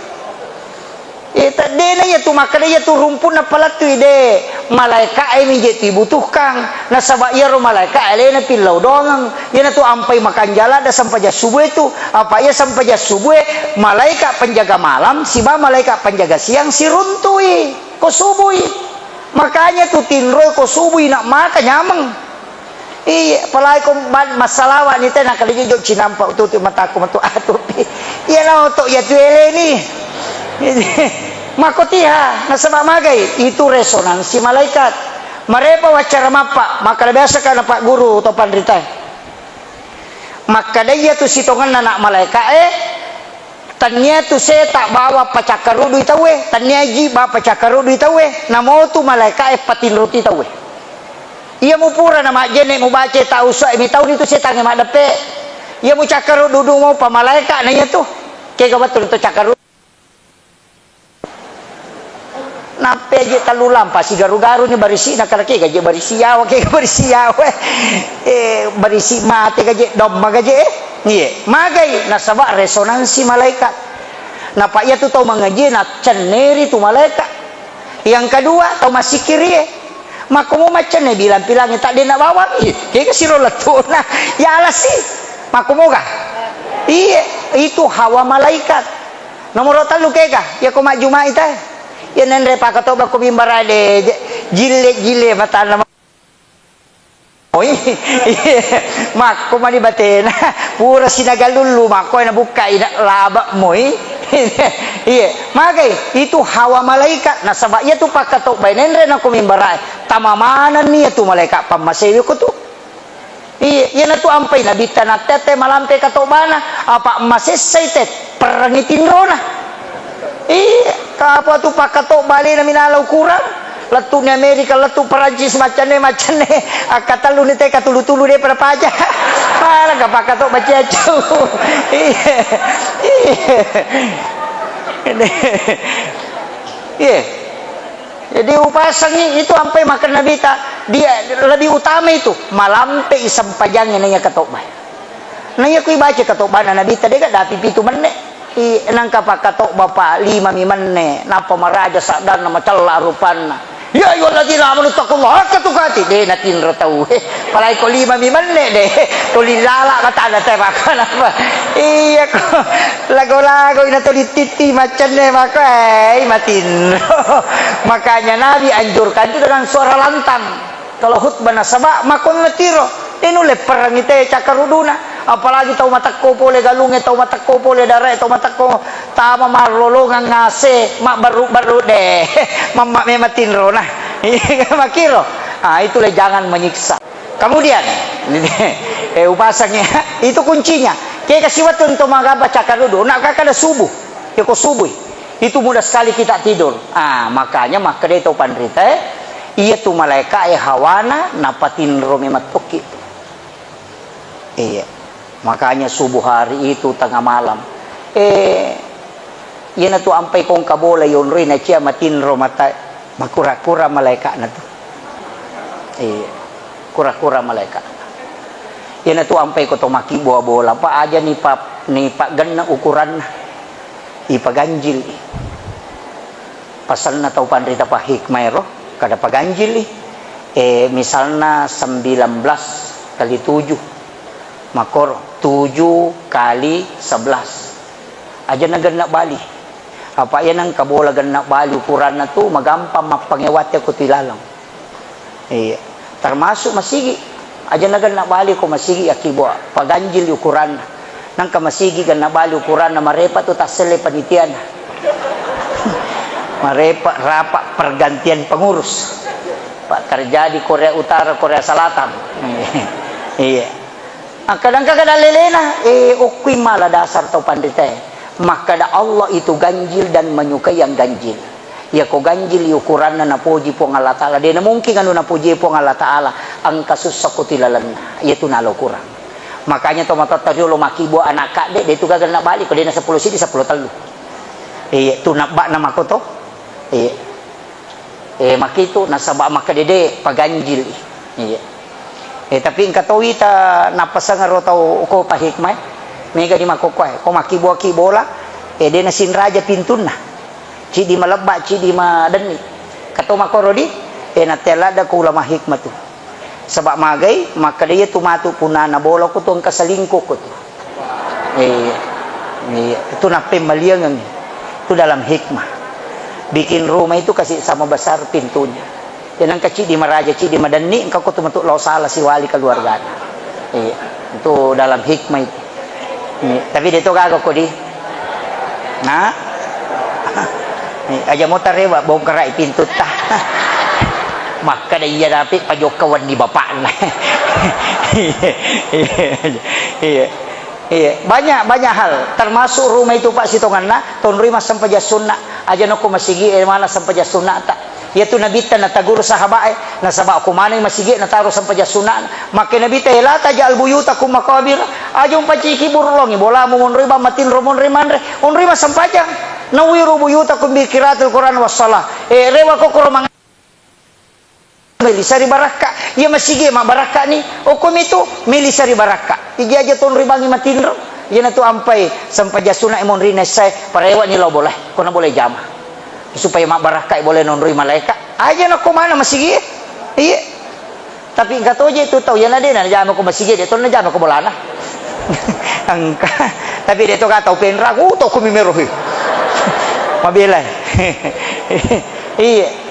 Iya, ta-, dena iya tu makkeda iya tu rumpunna palettui, de. Malaeka e mi je tu ibutuhkan. Nasaba iyaro malaeka e alena pillau doangeng. Iyana tu ampai makanjala da sempajang subuh itu. Apa iya sempajang subuh e, malaeka penjaga malam siba malaeka penjaga siang siruntui ko subui. Makanya tu tinroi ko subui nak maka nyameng. Iya, apalagi ko ba-, massalawa ni te, nakalejo jo cinampa ututu mataku matu atupi. Iya na oto iya tu eleni. Mako tiha, nasaba magai, itu resonansi malaikat. Marepa waccara mappa, makkada biasa kana Pak Guru to panrita. Makkada iya tu sitongenna nak malaika e, Tania tu seta bawa pacakkarudui tauwe, tania ji ba pacakkarudui tauwe, namotu malaika e patinroti tauwe. Iya mupura na majjenne mubace tau uswa e mitauni tu setangnge maddeppe. Iya mucakkarudu mo pa malaika na iya tu. Kega wettu to cakkaru. Nappa je tellu lampa sigaru-garu ni barisi na kala kega je barisi yawa, kega barisi yawa. Eh, barisi mate gaje, domma gaje, eh. Iye, magai nasaba resonansi malaikat. Napa iya tu tau mangaji na cenneri tu malaikat. Yang kedua, tau masikiri e. Makkomo maccenne bilang-pilangi tak dena bawang. Ih, kega siro lettuna. Ya alasi. Makkomoga. Iye, itu hawa malaikat. Nomoro tellu kega, iya ko majjumai tae. Iya nenre pakatoba ko mimbara de, je-, jille-jille matanna. Oi, makko mani batena. Pura sinagalullu, makko na bukkai na laba moi. Iya, magai itu hawa malaikat. Nasaba iya tu pakatoba nenre na ko mimbara. Tama manenni iya tu malaikat pammasewi ko tu. Iya, iyanatu ampai nabitta natte-atte malampe katobana, apa masessai te perrengi tinrona. Iya, kapa tu pakkatoba alena minala ukurang, lettu ni Amerika, lettu Perancis, maccanne, maccanne, akkatellu ni te katulu-tulu de pada paja. Mana ka pakkatoba ciaccu. Iya. Iya. Iya. Jadi upasangi itu ampai makan Nabi ta, dia lebih utama itu, malampe i sempajangnge naiya katoba. Naiya kui baca katobana Nabi ta dega dapi pitu menne. I, nangka pakkatoba pa lima mi menne, nappa maraja saddanna macella rupanna. Ya ayyuhalladzina amanu taqullaha haqqa tuqatih. De natinro tau. Palai ko lima mi menne de. Tuli lala matana te maka napa. Iya ko lago-lago ina tuli titti macenne maka, eh, matinro. Makanya Nabi anjurkan itu dengan suara lantang. Kalau khutbah nasaba makonna tiro, de nulle perangi te cakkaruduna. Apalagi tau matekko pole galungnge, tau matekko pole darae, tau matekko tama marrolongang ngase, mabbaru-baru de. Mamma memang tinrona. Makiro. Ah, itu le jangan menyiksa. Kemudian, eh, upasang ya, itu kuncinya. Kega siwettu untuk magabba cakkarudu, nak kakada subuh. Ya ko subuh. Itu mudah sekali kita tidur. Ah, makanya makkeda tau panrita, eh, iya tu malaika e hawana napatinro memang tokki. Iya. Makanya subuh hari itu tengah malam. Eh, iyanatu ampai kongka bola yonroi na cia matinro mata makura-kura malaikana tu. Iya. Kura-kura malaika. Iyanatu ampai ko to maki bola-bola, pa aja ni pa, ni pa genna ukuranna. Ipaganjil i. Pasanna tau panrita pa hikmah ero, kada paganjil i. Eh, misalna sembilan belas kali tujuh. Makkoro, tujuh kali sebelas. Aja na genna bali. Apa iya nengka bola genna bali ukuranna tu, magampang mappangewate ko tu ilaleng. Iya. Termasuk masigi. Aja na genna bali ko masigi akkibo, paganjil ukuranna. Nangka masigi genna bali ukuranna, marepa tu tassele panitiana. Marepa rapat pergantian pengurus. Pak terjadi Korea Utara, Korea Selatan. Iya. Akkadang ka kada lelena, eh, okkui mala dasar tau panritae. Makkada Allah itu ganjil dan menyukai yang ganjil. Iyako ganjil ukuranna napoji Puang Allah Ta'ala. De namungkin anu napoji Puang Allah Ta'ala, engka sussa ko tilalenna. Iyatu nalo kurang. Makanya to matotta riolo makibo anak kadde, de tu gaga nabali, ko dena seppulo sidi, seppulo tellu. Iya, tu nabba'na makoto. Iya. Eh, makitu nasaba makkadede paganjili. Iya. Eh, tapi engka towi ta nappasengero tau ko pa hikmah, eh. Mega di makkokkoe, ko makkibo-kibola, eh, de nasinraja pintunna. Cidi malebba, cidi madenni. Kato makkoro di, eh, natte ladda ko ulama hikmah tu. Saba magai, makkada iya tu matu punana bola ko tu engka selingkuh ko tu. Iya. Iya. Itu nappemmaliangeng. Itu dalam hikmah. Bikin rumah itu kasih sama besar pintunya. Jangan kecil di maraja, cil di madenni, engka ko tu metu lao sala siwali keluargana. Iya. Itu dalam hikmah itu. Iya. Tapi dia tu gaga ko di. Nah. Iya. Aja mau tarewa bongkarai pintu ta. Makkada iya dapi pajokka wenni bapakna. Iya. Iya. Iya, banyak, banyak hal. Termasuk rumah itu, Pak, sitonganna, tonroi massempajang sunna. Aja nokko masigi, eh, mana sempajang sunna ta. Iya tu Nabitta nataguru sahabat, eh, nasaba ko maneng masigi nataro sempajang sunna. Makke Nabitta, eh, la taj'al buyutakum maqabir. Aja umpaciki burlongi, bolamu monroi bang matinro monroi manre. Onroi massempajang. Nawwiru buyutakum bi qiraatil Qur'an was shalah. Eh, rewa kokoro mang Meli sari barakka. Iya masigi mabbarakka ni. Okko mitu meli sari barakka. Iji aja tonroi bangi matinro. Iyana tu ampai sempajang sunna monrina essae, parewa ni lao bolae. Kona bolae jama. Supaya mabbarakka bolae nonroi malaeka. Aja nakko mana masigi. Iya. Tapi engka toje tu tau, iyana de najama ko masigi, de to najama ko bolana. Engka. Tapi de to ka tau penra, uh, to ko mimero. Mabela. Iya.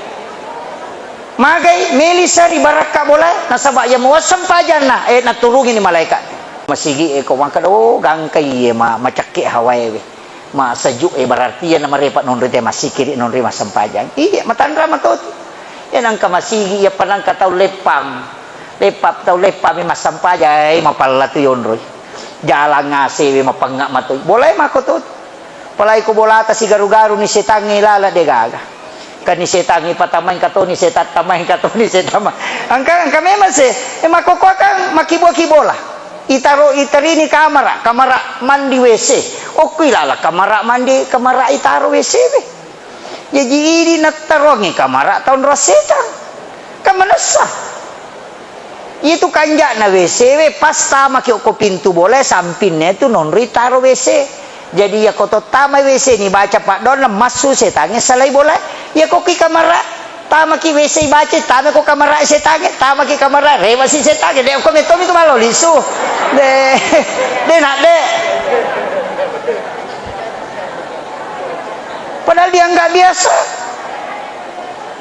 Magai, meli sari barakka bolae, nasaba iya muasseng pajanna, eh, naturungini malaeka. Masigi, eh, ko makkada, oh, gangkai, eh, ma-, macakke hawae we. Masejuk, eh, berarti iya namarepa nonroi te massikiri, nonroi massempajang. Iya, matanra matotu. Iya nangka masigi, iya panangka tau leppang. Leppang, tau leppang mi massempajang, eh, mapalla tu yonroi. Jalang ngasewe mapengnga matoi. Bolae mako totu. Apalagi ko bolata sigaru-garu ni setangnge lala de gaga. Kan ni setangnge patamaeng katoni setang, tamaeng katoni setang. Engka, engka memang se, eh, makkokkoe kan makkibua-kibola. Itaro, itarini kamara, kamara mandi W C. Okko ilala kamara mandi, kamara itaro W C we. Jaji idi nattaroangngi kamara taonrong setang. Kan manessa. Itu kanja'na W C we, pas tamaki okko pintu bolae, sampinna tu nonroi taro W C. Jadi, iyako to tama W C ni baca paddoanna, massu setangnge salai bolae. Iyako ki kamara, tamaki W C baca, tamako kamara setangnge, tamaki kamara, rewasi setangnge. De, okko metto mi tu malo lisu. De, de, nak, de. Padahal dianggap biasa.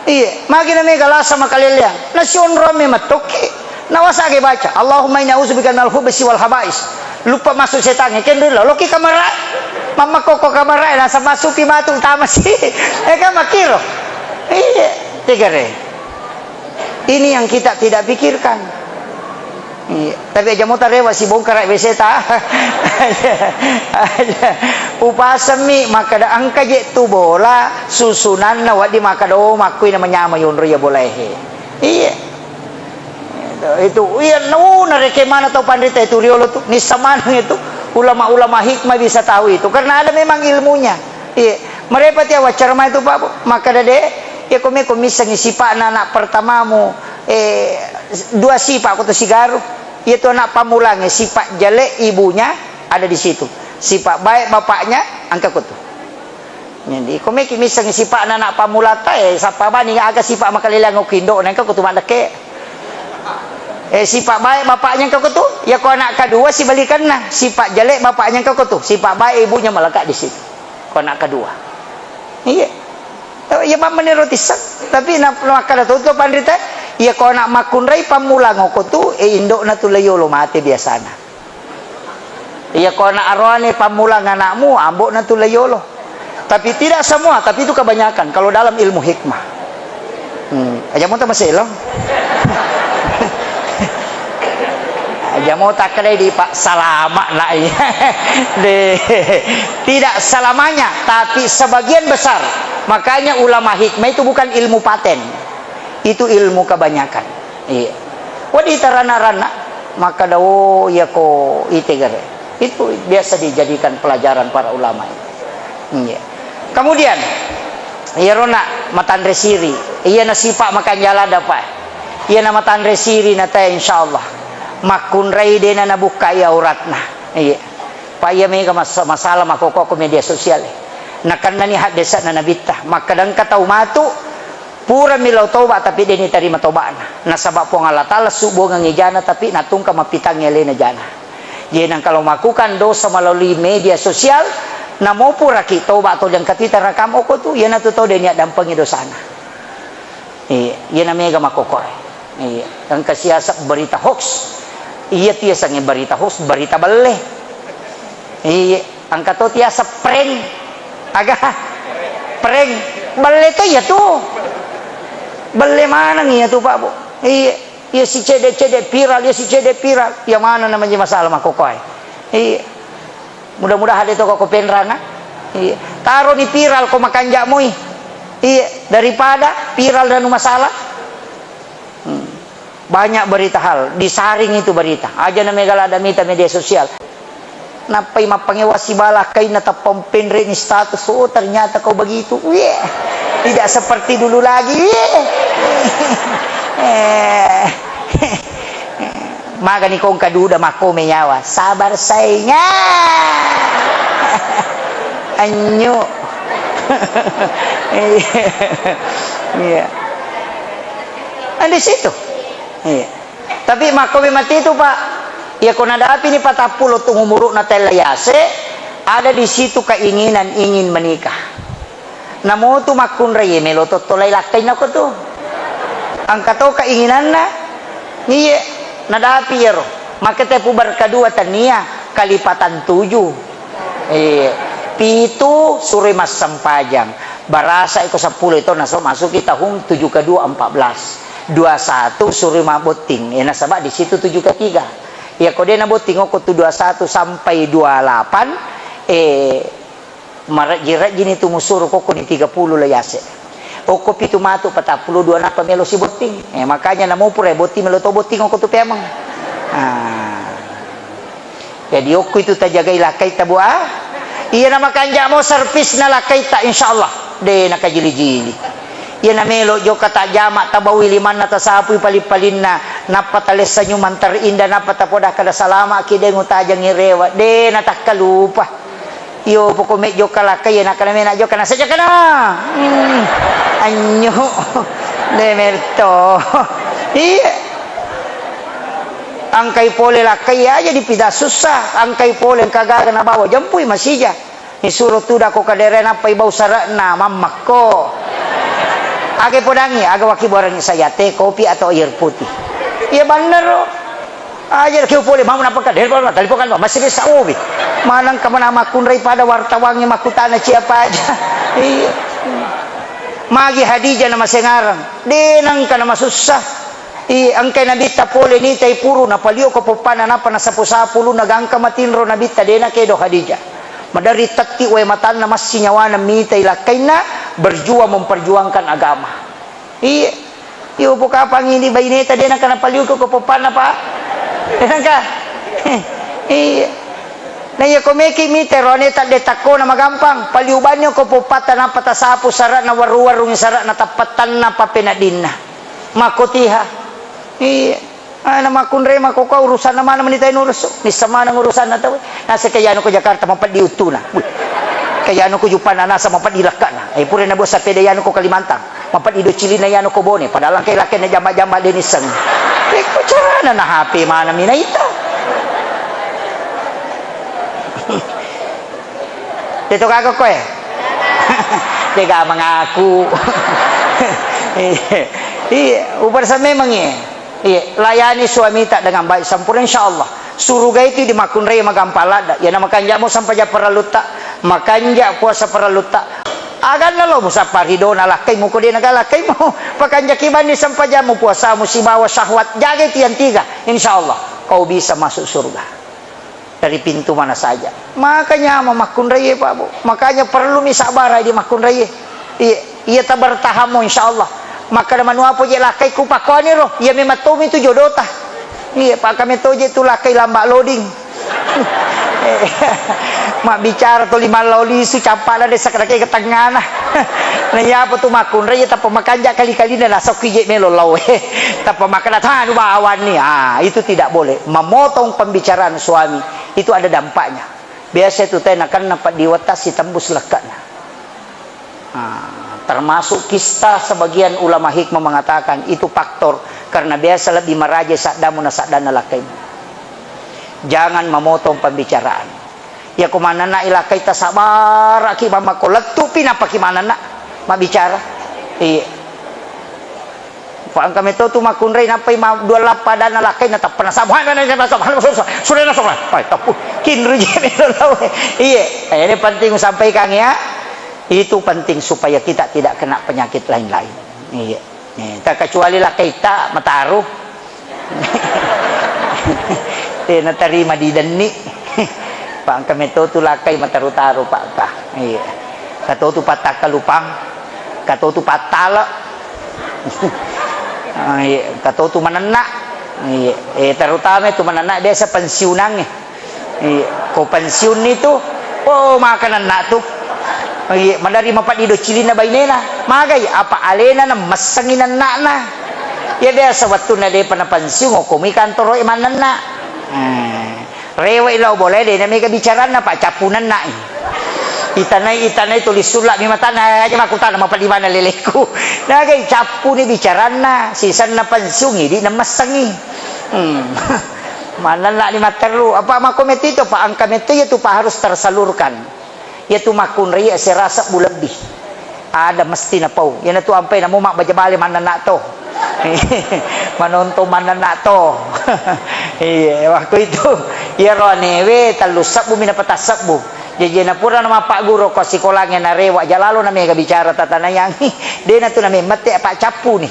Iya, magi na mega lasa makaleleang. Nasionrong memang tokki. Nawasage baca, "Allahumma inni a'udzubika minal khubusi wal khaba'is." Lupa masuk setangnge, kenroi lo, loki kamara. Mamma koko kamara, nasa masupi matu tamasi. Eh, kan makkiro. Iya, tegare. Ini yang kita tidak pikirkan. Iya. Tapi aja mota rewa sibongkara W C ta. Aja, aja. Upasemmi makkada engka je tu bola susunanna, waddi makkada, oh, makkui na manyama yonro ya bola ehe. Iya. Itu, iya, nu nareke mana tau panrita itu riolo tu, nissa maneng itu ulama-ulama hikmah bisa tahu itu karena ada memang ilmunya. Iya. Merepati awaccara mai tu, Pak, Bu. Makkada de, iya ko me ko missengi sipa'na anak pertamamu, eh, dua sifat ko tu sigaru. Iya tu anak pammulangnge, sifat jelek ibunya ada di situ. Sifat baik bapaknya engka ko tu. Jadi, ko meki missengi sifa'na anak pammulata, eh, sappa bani aga sifat makaleleang okko indo'na engka ko tu maddekke. Eh, sifat baik bapaknya engka ko tu, ya ko anak kedua sibalikanna, sifat jelek bapaknya engka ko tu, sifat baik ibunya melekat di situ. Ko anak kedua. Iya. Iya, bang menero tisseng. Tapi na-, makkada to tu panrita, iya ko anak makkunrai pammulang okko tu, eh, indo'na tu layolo mate biasana. Iya ko anak aroane pammulang anakmu, ambo'na tu layolo. Tapi tidak semua, tapi itu kebanyakan kalau dalam ilmu hikmah. Hmm, aja mau tambah selong. Jamo takkedai di Pak, salama na iya. De, tidak selamanya, tapi sebagian besar. Makanya ulama hikmah itu bukan ilmu paten. Itu ilmu kebanyakan. Iya. Wadi tarana-rana, maka dawo iya ko itegere. Itu biasa dijadikan pelajaran para ulama itu. Iya. Kemudian, iyarona matanre siri, iyana sipa makanjala dapa. Iyana matanre siri nata insyaallah. Makkunrai dena nabukkai auratna. Iya. Pa iya mega mas-, masalah makkokko ko media sosial. Nakennani haddese'na nabitta. Makkadangka tau matu, purami lao toba tapi deni tarima toba'na. Nasaba Puang Allah Taala subongengi jana tapi natungka mappitangngi alena jana. Jadi nangka lo melakukan dosa melalui media sosial, namo puraki toba to jangkatita rakam oko tu, iyanatu to deni addampengi dosana. Iya, iyana mega makkokkoe. Iya, engka siaseng berita hoax. Iya, tiasengnge berita hoax, berita belle. Iya, engka to tiaseng prank. Aga? Prank. Belle to iya tu. Belle maneng iya tu, Pak, Bu. Iya, iya si cede-cede viral, iya si cede viral. Iya mana namanya masalah makkokkoe. Iya. Mudah-mudahan de to ko penrang, ah. Iya. Taroni viral ko makanja moi. Iya, daripada viral dan masalah. Hmm. Banyak berita hal, disaring itu berita. Aja na mega lada mita media sosial. Nappai mappangewa sibala kainna tappa penre ni status, "Oh, ternyata kau begitu." Wih. Tidak seperti dulu lagi. Wih. Eh. Magani kongka duda makkome nyawa. Sabar sainga. Anyu. Iya. Iya. Kan di situ. Iya. Tapi makkome mati itu, Pak. Ya ko nadapi ni patappulo tu umurukna tella yase, ada di situ keinginan ingin menikah. Namotu makkunrai melo tottolai lakkainna ko tu. Engka to keinginanna. Iye, nadapi iyaro. Maka tepu berka dua tania, kalipatan tujuh. Iye. Pitu suroi massempajang. Barasa iko seppulo itu naso masuki tahun tujuh ke dua empat belas. Dua satu suroi mabotting. Eh, nasaba di situ tujuh ke tiga. Iya ko de nabotting oko tu dua satu sampai dua lapan, eh, Marejji-rejjini tu musuro kokko ni tiga puluh lo yase. Okko pitu matu patappulo dua nappa melo sibotting. Eh, makanya namo pura botting melo to botting okko tu peameng. Ah. Jadi okko itu tajagai lakkai tabu, ah. Iya na makanja mo servisna lakkaita insyaallah. De nakajili-jili. Iya na melo jokka tajama tabawi limanna tasapui paling-palinna nappa talessa nyumang terindah nappa tapoda kada salama ki de ngutajangi rewa. De natakkalupa. Iyo, poko mejjokka lakkai, iya, nakkana mena jokka, nasa jokkana. Hmm, anyo. De merto. Iya. Angkai pole lakkai aja dipida sussa, angkai pole engka gaga nabawa jempui masija. Nisuro tudako kadere nappai bau sare'na, mammakko. Aga podangi, aga waki borangi saya teh, kopi atau air putih. Iya bannero. Aja keu pole mau napaka del pole telepon kan masih bisa ubi. Manang kemana makkunrai pada wartawangi makkutana siapa aja. Iya. Magi Hadijah nama sengarang. De nangka nama susah. Iya, engkai nabitta pole nitai puru napalio ko poppana napa nasapu-sapu lu nagangka matinro nabitta de nakedo Hadijah. Madari tetti wae matanna massi nyawana mitai lakkainna berjuang memperjuangkan agama. Iya. Iyo, pokapang ini baineta, de nangka napaliuku ko poppanna, Pak. De nangka. Iya. Na iya ko meki mite roane tadde takkona magampang, paliu banyo ko poppatta nappa tasapu sara'na warung-warung sara'na tappattanna pappeneddinna. Makkotiha. Iya. Ah, na makkunrai makkokkoe urusanna maneng meni tai nurusu. Nisseng maneng urusanna tauwe. Naseng ke yanu ko Jakarta mapeddi uttuna. Wih. Ke yanu ko Jupana nasa mapeddi lekkana. Eh, pura na buah sapeda yanu ko Kalimantan. Mapeddi do cilina yanu ko Bone. Padahal engkai lakkainna jamba-jamba de nisseng. Iko carana na H P maneng mi naita. Teto kaka koe. Tega mengaku. Iya, ubarsa memang iya. Iya, layani suamita dengan baik sempurna, insya Allah. Suruga itu di makkunrai magampang ladda. Iya, na makanja mo sampaja parallutta, makanja puasa parallutta. Aganna lo musappa ridona lakkai muko de naga lakkai mu. Pakanjaki banni sampajamu puasamu sibawa syahwat. Jagai tiang tiga, insya Allah. Kau bisa masuk surga dari pintu mana saja. Makanya mamakkunraie, Pak, Bu. Makanya perlu mi sabar di makkunraie. Iya, iya, tabertahammu, insya Allah. Maka manuapo je lakkai ku pakoani ro, iya memang tomi tu jodota. Iya, Pak, kami toje tu lakkai lamba loading. Mabbicara toli mallau lisu, cappa'na desa kadake ke tengana. Nah, iya apa tu makkunrai, iya tappa makanja kali-kalina nasokki je melo lau. Tappa makkeda, "Tanu bawanni." Ah, itu tidak boleh. Memotong pembicaraan suami itu ada dampaknya. Biasa itu teh nakenna peddi wetta sitembus lekkana. Ah, termasuk kista sebagian ulama hikmah mengatakan itu faktor karena biasa lebih maraja saddamu na saddanna lakkaimu. Jangan memotong pembicaraan. Iya ko manenna ilakkai tasabaraki mamako lettu pi napaki manenna mabbicara. Iya. Fa engka meto tu makkunrai nappai ma-, dua lappa adanna lakkai na tappa nasaba. Hai, hai, hai, nasaba, nasaba, nasaba, sudah nasaba. Hai, tappu. Kinru je melo lau. Iya, ini penting sampaikan ya. Itu penting supaya kita tidak kena penyakit lain-lain. Iya. Eh, tak kecuali lakkai ta mataru. Eh, natarima di denni. Pak engka meto tu lakkai mataru-taru, Pak, ta. Iya. Kato tu pattakkalupang. Kato tu pattala. Ah, iya. Kato tu manenna. Iya. Eh, terutama tu manenna biasa pensiunangnge. Iya. Ko pensiun itu, oh, makanenna tu. Iya, madari mapaddi do cilinna bainena. Magai, apa alena na messengi nenna'na. Iya, biasa wettunna depa na pensiun, okkomi kantoro e manenna. Eh. Rewe'i lao bolae, de' na mega bicaranna, Pak, cappu nenna'i. Itanai, itanai tuli sulla'mi matanna, aja makkutana mapeddi maneng leleku. Nagai cappuni bicaranna, sisenna pensiun, idi' na messengi. Hmm. Manenna'ni matteru, apa makko metto itu, Pak, engka metto iya tu, Pak, harus tersalurkan. Iyatu makkunrai asera sebbu lebbi. Ada mesti napau. Iyanatu ampai namo mabbaja bale mannenna to. Manontong mannenna to. Iya, waktu itu iyaro anewe tellu sebbu mi napatassebbu. Jaji napura namapagguru ko sikolangnge narewa jalalo namega bicara tatanayang. Dena tu namemmette apa cappu ni.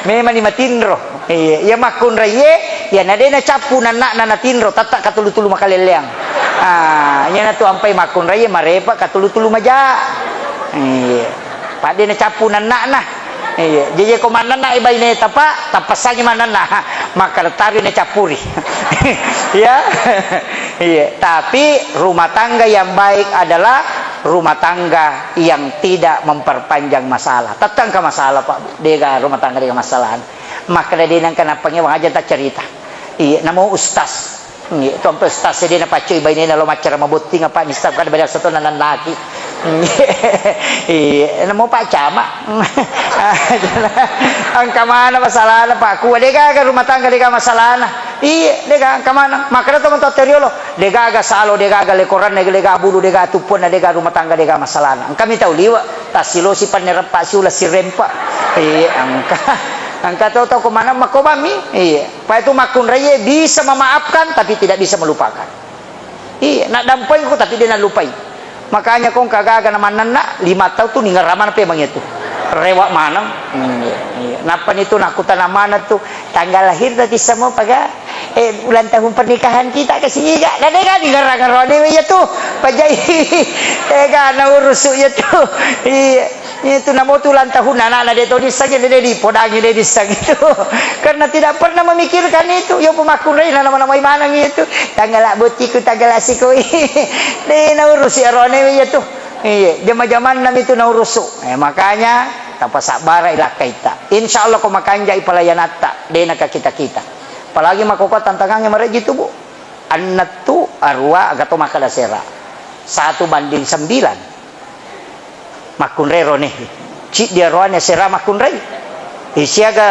Memani matinro. Iya, iya makkunraiye, iya na de nacappu nanna'na natinro, tetta katulu-tulu makalelleang. Ah, iyanatu ampai makkunraiye marepa katulu-tulu maja. Iya. Padde nacappu nanna'na. Iya, jeje ko mannanna e baineta, Pak, tappassangi mannanna. Makkalettari nacappuri. Iya. Iya, tapi rumah tangga yang baik adalah rumah tangga yang tidak memperpanjang masalah. Tetta engka masalah, Pak. Dega rumah tangga dega masalah. Makkeda de nengka nappangewang aja taccarita. Iya, namo ustaz. Iya, tompe ustaz de napaccoi bainena lo maccara mabotting apa nista kada beda satu nanannaki. Iya, namo Pak Camat. Engka mana masalahna, Pak? Kuwa de gaga rumah tangga de gaga masalahna. Iya, de gaga engka mana. Makkeda to mento teriolo. De gaga salo, de gaga lekoranna, de gaga bulu, de gaga tuppuanna, de gaga rumah tangga, de gaga masalahna. Engkami tau liwe, tassilosi pannereppa siula sirempa. Iya, engka. Engka to tau ko mana makko bammi. Iya. Pai tu makkunraiye bisa memaafkan tapi tidak bisa melupakan. Iya, naddampengku tapi de nallupai. Makanya ko engka gaga na mannanna, lima tau tu ningerra maneng pemeng itu. Rewa maneng. Hmm, iya, iya. Nappa ni tu nakkutana maneng tu, tanggal lahir tadi semua paga, eh, ulang tahun pernikahan kita ke sini ga? Na de ga ningerra-ngerrone iya tu. Pajai. Eh, ga na urusu iya tu. Iya. Itu namo tu ulang tahun anakna de to dissengi, de, de dipodangi, de dissengi itu. Karena tidak pernah memikirkan itu. Yo pemakkunrai na nama-namai maneng itu. Tanggal bottiku, tanggal sikoi. De naurusi arone iya tu. Iya, jama-jamanna itu naurusu. Eh, makanya tapasabbara ilakkaita. Insya Allah ko makanjai pelayanatta, de naka kita-kita. Apalagi makkokko tantangangnge mareji tu, Bu. Annettu, arua, aga to makkeda sera. Satu banding sembilan. Makkunrai rone. Ciddi aroane asera makkunrai. Eh, siaga,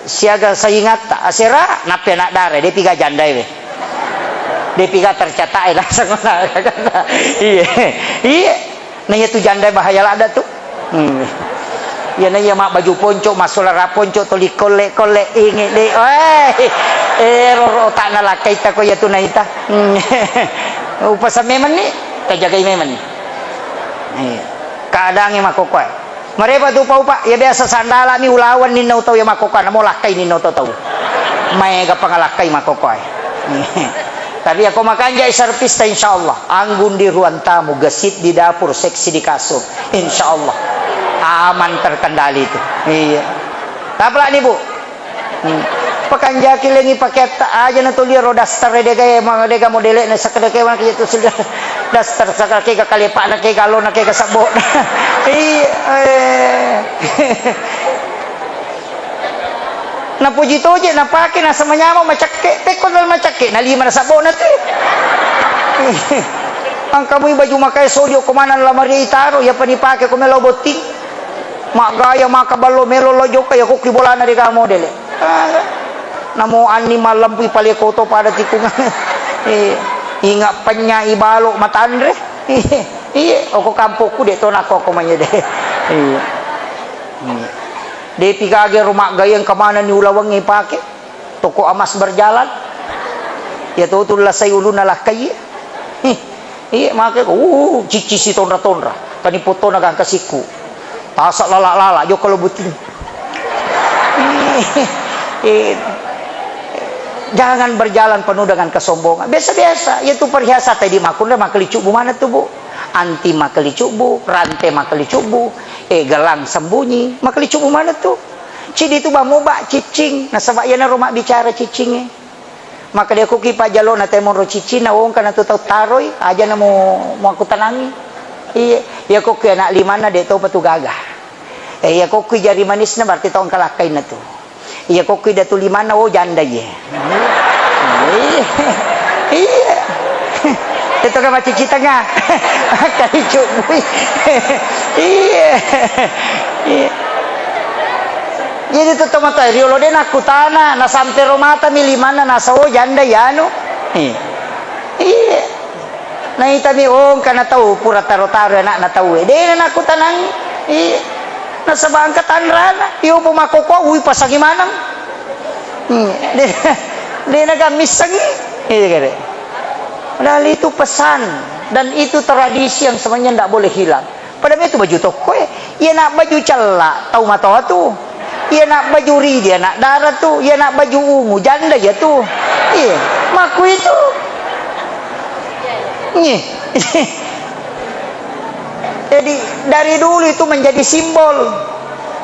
siaga saingatta asera, nappi anak dara, depi ga jandae we. Depi ga tercatat e langsung. Iya. Iya. Na iya tu jandae bahaya ladda tu. Hmm. Iya na iya mabbaju ponco, massulara ponco, toli kolle-kolle, inge de. Weh. Eh, roro otakna lakkaita ko iya tu naita. Hmm. Upasa memang ni, tajagai memang ni. Iya. Keadaangnge makkokkoe. Marepa tu upa-upa, iya biasa sandalami ulawan ninna utau iya makkokkoe, namo lakkai ninna utau tau. Maega pangalakkai makkokkoe. Tapi ako makanjai servis ta, insyaallah. Anggun di ruang tamu, gesit di dapur, seksi di kasur. Insyaallah. Aman terkendali itu. Iya. Tapalani, Bu. Hmm. Pakanjaki lengi paketta aja na tulia ro daster dega, ma-, dega modele na sakdeke mana kitu sudah. Daster sakake ga kalepa na ke galo na ke ga sabbo. Iya. Eh. Napuji toje, napake, nasaba manyameng macakke. Pekko dal macakke, nalima na sabbona tu. Engka mui baju makae sodi okko maneng lamari itaro, iyapa nipake ko melo botting. Maggaya maka ballo melo lo jokka, iya kokki bolana dega modele. Ah, namo anni mallempu ipaleko to pada tikungan. Eh, inga penya ibalo matanre. Iya, okko kampokku de to nakko ko manyede. Iya. Iya. Depi gage ro maggayeng, engka manenni ulawengnge ipake. Toko emas berjalan. Iya to tu lasai ulunna lakkai. Hih. Iya, make ko, uh, cicci si tonra-tonra. Tani potona gangka sikku. Tasa lala-lala, jokka lo buting. Iya. Jangan berjalan penuh dengan kesombongan. Biasa-biasa, iya tu perhiasan tadi makunre makkelicubbu mana tu, Bu. Anti makkelicubbu, rante makkelicubbu, eh, gelang sembunyi, makkelicubbu mana tu. Cidi tu bammu ba ciccing, nasaba iyanaro mabbicara ciccingnge. Maka dia kuki pajjalona temoro ciccing, na wongka na tu tau taroi, aja na mu, muakkutanangi. Iya, iya kuki anak limanna de topa tu gaga. Eh, iya kuki jari manisna berarti tongka lakkainna tu. Iya kokki datu limanna, oh, janda iye. Iya. Iya. Itu kan macicitanga. Kali cubui. Iya. Iya. Jadi tu tomatoa riolo de nakkutana, nasampe ro mata mi limanna nasa, oh, janda iyanu. Iya. Iya. Naitami, oh, engkana tau pura taro-taro anakna tauwe. Dena nakkutanangi. Iya. Nasaba engka tanrana. Iyo, po makkokkoe, ui, pasangi maneng. Iya. De-, dena gammissengi. Iya, kare. Padahal itu pesan dan itu tradisi yang sebenarnya ndak boleh hilang. Pada itu baju tokkoe, iya nak baju cella, tau matoa tu. Iya nak baju ridi, anak dara tu. Iya nak baju ungu, janda iya tu. Iya, makku itu. Nih. Jadi, dari dulu itu menjadi simbol.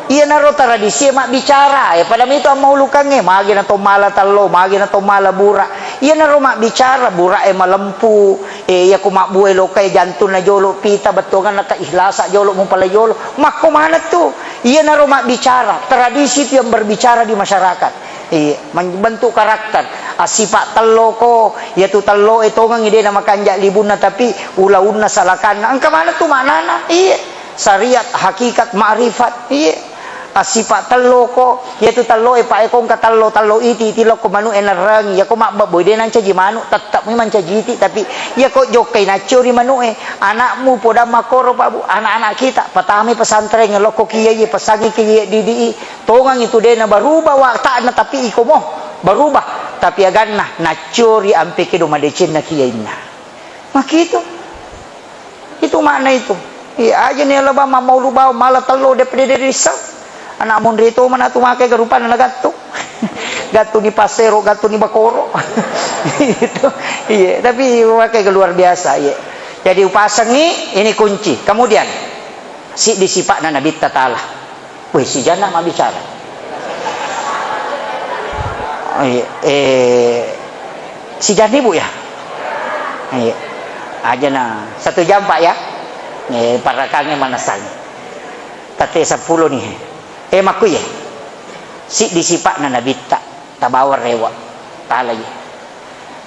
Iyanaro tradisi mabbicara, eh, pada itu ammaulukangnge, magi na to mala tallo, magi na to mala bura. Iyanaro mabbicara, bura e malempu, Eh, iya ko mabbue loka e jantunna jolo, pita bettuanganna keihlasa jolo, mupala jolo. Makko maneng tu. Iyanaro mabbicara, tradisi itu yang berbicara di masyarakat. Iya, membentuk karakter. Assipa tello ko, iya tu tello e tongengi de na makanja libunna, tapi ulaunna salakanna. Engka maneng tu maknana. Iya. Syariat, hakikat, ma'rifat. Iya. Assipa tello ko, iyatu tello e pa e ko engka tello, tello iti, iti lokko manu e nerrangi. Iyako mabbebbo de nancaji manu, tette'mi mancaji iti, tapi iyako jokkai naccio ri manu e, anakmu podang makkoro, Pak Bu, anak-anak kita, patamai pesantren, lokko kiai, pesangi kiai didi i, tongang itu de na berubah watakna, tapi iko mo berubah, tapi aganna naccio ri ampe kedo madecenna kiainna. Makitu. Itu makna itu. Iya, aja ni alaba mammaulu bawang, mala tello, de pede de risseng. Anak monri to mana tu make ga rupanna na gattu. Gattu ni passero, gattu ni bakoro. Itu. Iya, tapi make ga luar biasa, iya. Jadi upasengi, ini kunci. Kemudian, siddi sipa'na Nabitta Ta'ala. Weh, sijanna mabbicara. Eh, eh, sijanni, Bu, ya? Eh, aja na satu jam, Pak, ya. Eh, parakangnge manassangi. Tate seppulo ni. Eh, makku, ya. Siddi sipa'na Nabitta. Tabawa rewa. Talai.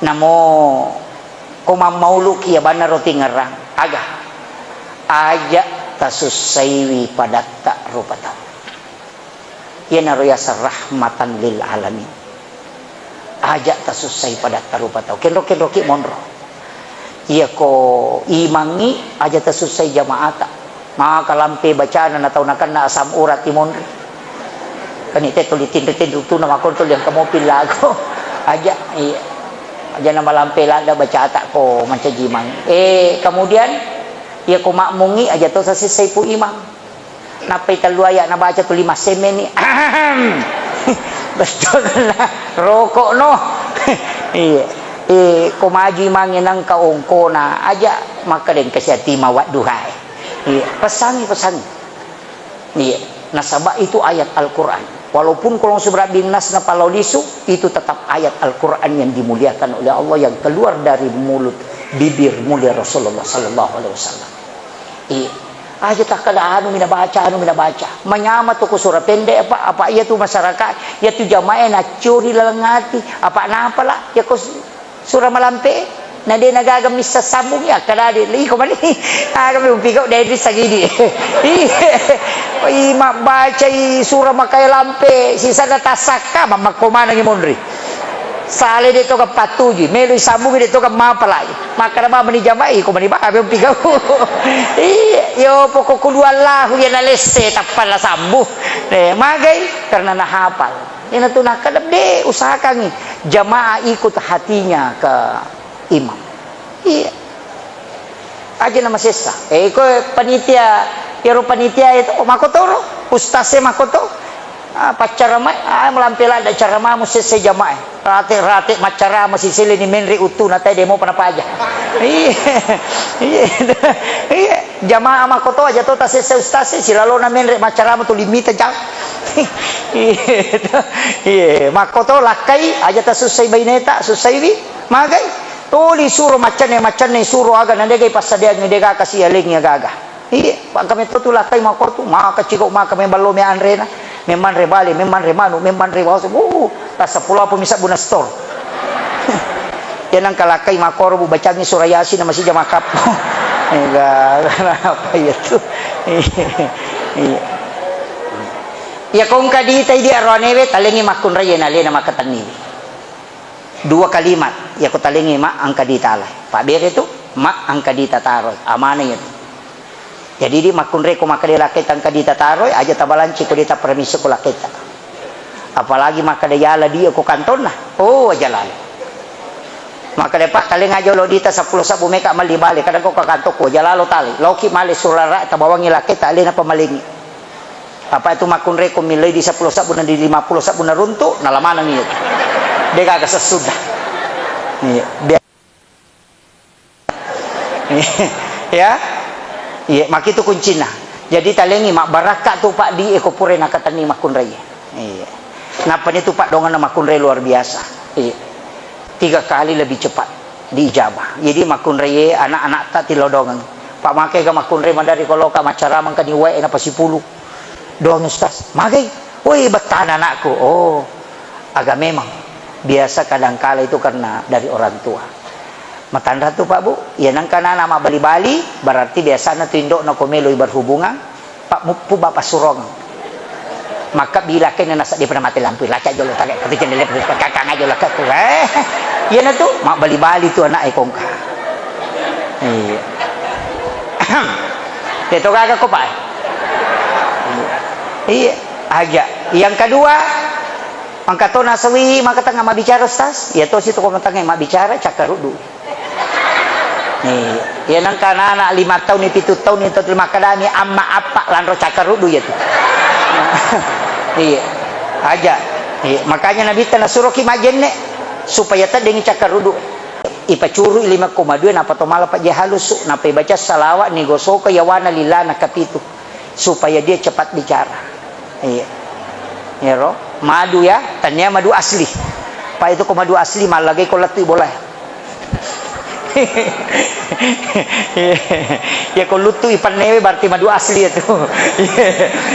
Namo ko mammauluki abana roti ngerang, aga? Aja tasussaiwi padatta rupa tau. Iyanaro yaseng rahmatan lil alamin. Aja tasussai padatta rupa tau. Kenro-kenroki monro. Iyako imangngi aja tasussai jamaata. Maka lampe bacana na tau nakenna asam urat i monri. Kani te tuli tinri-tinri tu na makontol yang kamu pillago. Aja, iya. Aja na malampe ladda bacata ko mancaji imang. Eh, kemudian, iya ko makmungi aja to sasissai pu imang. Nappai tellu ayat nabaca tuli massemmeni. Ahem. Betul lah, rokok no. Iya. Eh, ko maju imangnge nangka ongkona aja, maka deng kasi ati mawadduhae. Iya, pesangi, pesangi. Iya, nasaba itu ayat Al-Quran. Walaupun kalau sudah bin nas na palau lisu, itu tetap ayat Al-Quran yang dimuliakan oleh Allah, yang keluar dari mulut, bibir mulia Rasulullah sallallahu alaihi wasallam. Iya. Aja takkada anu mina baca, anu mina baca. Manyama tu ko sura pendek apa, apa iya tu masyarakat, iya tu jamaah na curi laleng ati, apa napa lah, ya ko sura malampe, na de na gaga missa sambung ya, kada de, iko mani, aga mi umpigau de di sagidi. Iya. Oi, mabbacai sura makaya lampe, sisana tasakka, mammakko manangi monri. Sale de toga pattuju, melo isambungi de toga mapalai. Makkada mama ni jamai, ko mani babe umpigau. Iya, yo pokok kudu Allahu ya nalesse tappa la sambu. Eh, magai karena nahapal. Ina tu nakkada de usahakangi jamaah ikut hatinya ke imam. Iya. Aja na masessa. Eh, ko panitia, iyaro panitia itu, oh, makotoro, ustaz e makoto. Ah, paccaramai, ah, malampe ladda caramamu sesse jamaah. Rate-rate maccarama sisele ni menre uttuna tai demo pana paja. Iya. Iya. Iya. Jamaah makoto aja to tasessa ustaz e, silalona menre maccarama tu limita jam. Iya. Iya, makoto lakkai aja tasussai baineta, sussaiwi. Magai. Tuli suro maccanne, maccanne suro aga na degai passadiangngi dega kasi alengngi aga-aga. Iya, pangka metto tu lakkai makotu, maka cigau maka memballo me anrena, memanre bale, memanre manu, memanre waso. Uh, rasa pulo apa misa buna stor. Ya nangka lakkai makoro bu bacangi sura Yasin na masija makappo. Ega, apa iya tu? Iya. Iya. Ya kongka dita idi aroanewe talengi makkunrai na lena makatenniwi. Dua kalimat, yako talengngi ma engka dita alai. Pabbere tu, ma engka dita taroi. Amana iya tu. Jadi, di makkunrai ko makkeda lakkaita engka dita taroi, aja tabalanci ko dita permisi ko lakkaita. Apalagi makkeda yala dia ko kantonna. Oh, aja lalo. Makkeda, "Pak, taleng aja lo dita seppulo sabbu meka melli bale, kadang ko ka kantor ko aja lalo tali. Loki male surara tabawangi lakkaita alena pamalengi." Apa itu makkunrai ko miloi di seppulo sabbu na di lima puluh sabbu na runtu, na lamaneng iya. De gaga sessuda. Iya. Bia-, ya? Iya, makitu kuncinna. Jadi talengi mabbarakka tu Pak di eko pura nakatenni makkunrai. Iya. Nappa ni tu Pak donganna makkunrai luar biasa. Iya. Tiga kali lebih cepat diijabah. Jadi makkunrai anak-anak tak tilodongan. Pak make ga makkunrai madari koloka macaramang kani wae na pasipulu. Doang, Ustaz. Magai? Woi, bettana anakku. Oh, agak memang. Biasa kadangkala itu karena dari orang tua. Matanra tu, Pak, Bu. Ya, nangka nana mabbali-bali, berarti biasanya tu indokna ko meloi berhubungan, Pak, muppu Bapak surong. Maka bila kena nasa dia pernah mati lampu, lacak jolo tagai, tapi jendela kakang aja lah tu. Eh, iya na tu, mabbali-bali tu anak ekongka. Iya. Teto gaga ko, Pak? Iya, aja. Yang kedua, mangka to nasawi, maka tengah mabbicara, Ustaz. Ya to situ ko tengah mabbicara, cakkaruddu. Iya, iya nangka anak lima tahun, pitu tahun itu terima kadami amma apa lanro cakkaruddu ya tu. Iya, aja. Iya, makanya Nabi ta nasuroki majenne supaya teddengi cakkaruddu. Ipacurui lima koma dua, napa to mala pajja halusu, napa ibaca salawat, nigosoka yawana lilana kapitu, supaya dia cepat bicara. Iya. Iyaro, madu ya, tania madu asli. Pak itu ko madu asli, mallagai ko lettu bola. Ya ko luttu ipannewe berarti madu asli itu.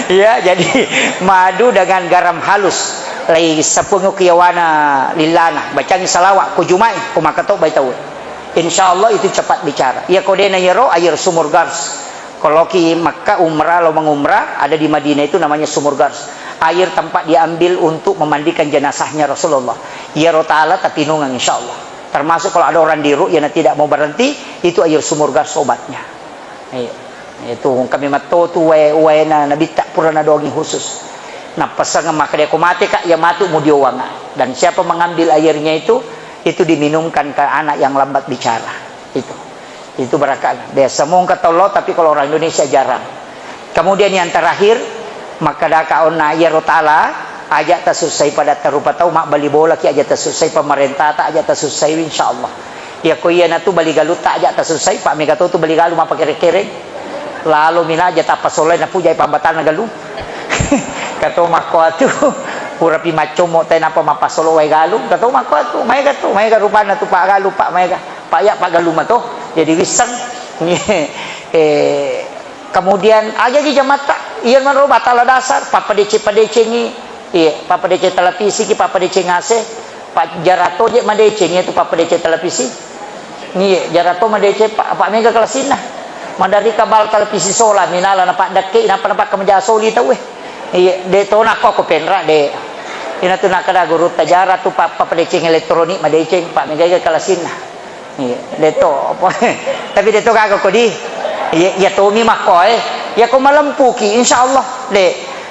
Ya, jadi madu dengan garam halus. Lai sapungu kiyawana lillana, bacangi salawat, ko jumai, ko makato bai tau. Insya Allah itu cepat bicara. Ya ko dena yero air sumur Gars. Kalau ki Makkah umrah, lo mengumrah, ada di Madinah itu namanya sumur Gars. Air tempat diambil untuk memandikan jenazahnya Rasulullah. Yero taala tapi nungang insya Allah. Termasuk kalau ada orang di ru'yah yang tidak mau berhenti, itu air sumur Gars obatnya. Iya. Itu kami matto tu wae, wae na nabitta pura nadongi khusus. Napasang makkeda ko mate kak, ya matu mudiowanga. Dan siapa mengambil airnya itu, itu diminumkan ke anak yang lambat bicara. Itu. Itu barakana. Biasa mungka tollo, tapi kalau orang Indonesia jarang. Kemudian yang terakhir, makkadaka onna iyaro taala, Aja tasussai padatta rupa tau, mabbali bolaki aja tasussai, pamarentata aja tasussai, insyaallah. Iyako iyanatu bali galutta aja tasussai, pa mega to tu bali galu mappakere-kere. Lalo mina aja tappa solai napujai pambatanna galu. Kato makko atu, purapi maccommo te napa mappasolo wae galu, kato makko atu, maega tu, maega rupanna tu pa galu, pa maega. Pa iya pa galu mato. Jadi wisseng. Eh, Kemudian, ajagi jamatta, iya manro batala dasar, pappadeceng-padecengi, iya, pappadeceng televisiki, pappadeceng A C, pa jarato je madeceng, iya tu pappadeceng televisi. Iya, jarato madeceng, pa, pa mega kelasinna. Maderri kabal televisi sola, minala napaddekke, napa napakka maja soli tauwe. Iya, de to nakko ko penra, de. Ina tu nakkeda gurutta jara tu pa, pappadeceng elektronik madeceng, pa mega kelasinna. Iya, de to, apa? Tapi de to gaga ko di. Iya, iya tomi makko, eh. Iya ko malempuki, insyaallah, de.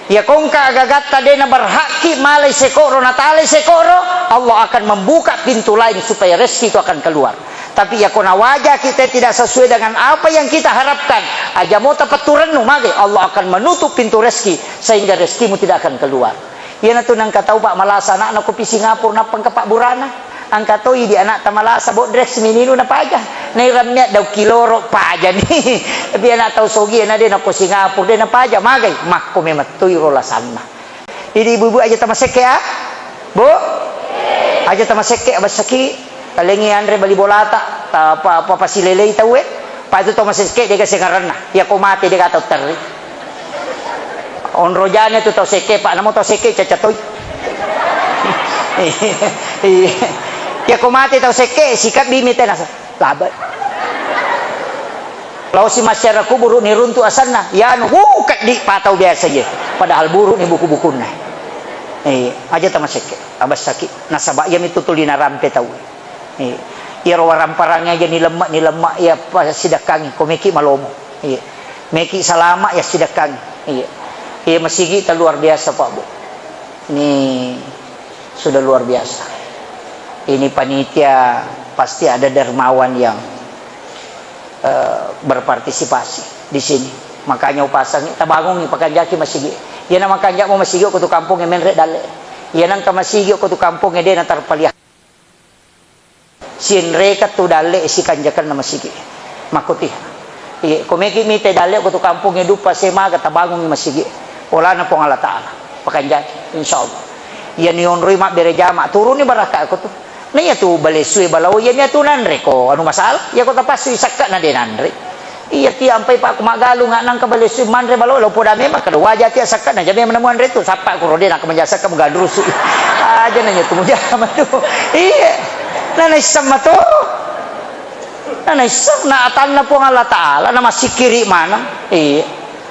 Iya ko engka agagatta de naberhakki malai sekoro, natalai sekoro, Allah akan membuka pintu lain supaya rezeki itu akan keluar. Tapi iya ko nawajaki te tidak sesuai dengan apa yang kita harapkan, aja mo tapetturennu mage, Allah akan menutup pintu rezeki sehingga rezekimu tidak akan keluar. Iyanatu nengka tau, Pak, malasa anakna ko pi Singapura, nappa engka pabburana. Engka to idi anakta malasa, bodrek simininu napaja. Nairammia dau kiloro pajani. Tapi anak tau sogi na de nako Singapura, de napaja, magai? Makko memettui ro lasanna. Idi ibu-ibu aja tamasekke, ah? Bu? Aja tamasekke, abessaki. Talengi anre bali bolata, ta-, pa-, pa-, pasilelei tauwe. Pa itu to masekke, de gasengaranna. Iya ko mate, de gato terri. Onrojana tu tau sekke, Pak, namo tau sekke caca toi. Iya. Iya ko mate tau sekke, sikabbi mi tena sa-, laba. Lao si masyarakat kuburu ni runtu asanna, ya anu, wuh, keddi patau biasa je. Padahal buru ni buku-bukunna. Eh, aja tama sekke, abas sakit. Nasaba iya mi tutuli narampe tau. Iya. Iyaro waramparangnge aja ni lemma, ni lemma iya pasidakkangi, ko meki malomo. Iya. Meki salama ya sidakkangi. Iya. Iya masigi ta luar biasa, Pak, Bu. Ini sudah luar biasa. Ini panitia pasti ada dermawan yang, eh, berpartisipasi di sini. Makanya upasangi, tabangungi, pakanjaki masigi. Iya na makanja mo masigi ko tu kampung menre dalle. Iya nangka masigi ko tu kampung de na tarpaliah. Sienreka tu dalle sikanjakanna masigi. Makkoti. Iye, ko meki mite dalle ko tu kampongnge duppa semaga tabangungi masigi. Olana Puang Allah Ta'ala. Pakanjaki, insyaallah. Iya ni onroi mabbere jama, turuni barakka ko tu. Na iya tu balesue balao, iya ni atu nanre ko anu masalah. Iya ko tapassu sakka na de nanre. Iya, tiampai, Pak, ku maggalung, nangka balessu manre balo, lo poda memang, kada waja tia sakka, na jame menemuan retu, sappa ku rode, nangka menjasa ka menggadrusu. Aja nanya tu, mujama tu. Iya. Na naisseng mato. Na naisseng, na atanna Puang Allah Ta'ala, na masikiri maneng. Iya.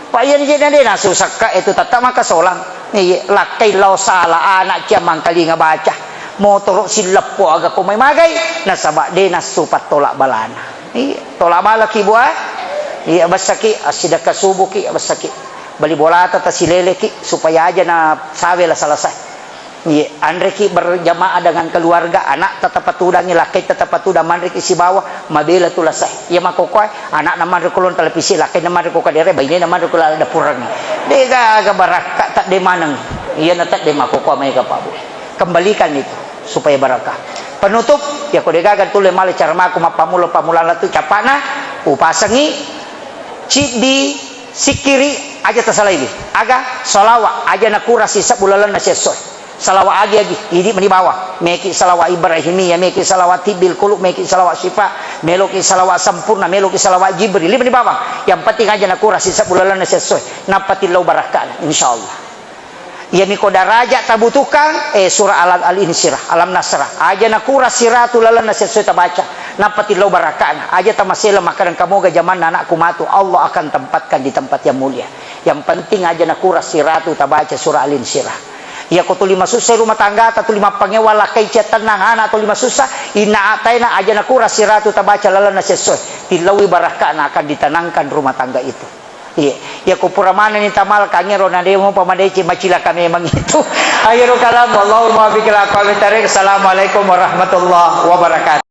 Pak, iya ni je na de, na susakka itu, tata maka solang. Iya, lakkai lao sala, anak cia mangkalinga baca. Motoro silleppo aga ko mai magai, nasaba de nassu pattolak balana. Iya, tolak bala ki, Bu, ah. Iya, bessaki, assidekka subuki, bessaki. Bali bolata tasileleki, supaya aja na sawe lasa-lasa. Iya, anreki berjamaah dengan keluarga, anak tetap patudangi, lakkai tetap patudang, manreki sibawa, mabela tu lasa. Iya, makokoe, anak na manre kolon televisi, lakkai na manre ko kadere, baine na manre ko lala dapureng. De gaga barakka, tak de maneng. Iya, na tak de makokoe mai ka, Pak, Bu. Kembalikan itu, supaya barakah. Penutup, ya, ko de gaga tulle male cara mako mappammula-pammulana tu capana, upasengi, ciddi, sikkiri, aja tasalaiwi. Aga, salawa, aja nakurasi sebbu lalenna sessoe. Salawa agi-agi, idi meni bawang. Meki salawa Ibrahimiyah, meki salawa tibbil qulub, meki salawa syifa, meloki salawa sempurna, meloki salawa Jibril, meni bawang. Yang penting aja nakurasi sebbu lalenna sessoe. Nappa tillau barakkana, insyaallah. Iyami ko daraja tabutuhkan, eh, surah Al-, Al-Insyirah, Alam Nasrah. Aja nakurang siratu lalenna sessoe tabaca. Nappa tillau barakkana. Aja tamasela makkadang kamoga jamanna anakku matu. Allah akan tempatkan di tempat yang mulia. Yang penting aja nakurang siratu tabaca surah Al-Insyirah. Iya ko tuli masussa rumah tangga, ta tuli mappangewa lakkai cia tennang anak tuli masussa, inna ataina aja nakurang siratu tabaca lalenna sessoe. Tillaui barakkana akan ditenangkan rumah tangga itu. Iya, iya ko pura manenni tamal kangero na de mopa madeceng macilaka memang itu. Akhirul kalam, wallahul muwaffiq ila aqwamit thariq. Assalamualaikum warahmatullahi wabarakatuh.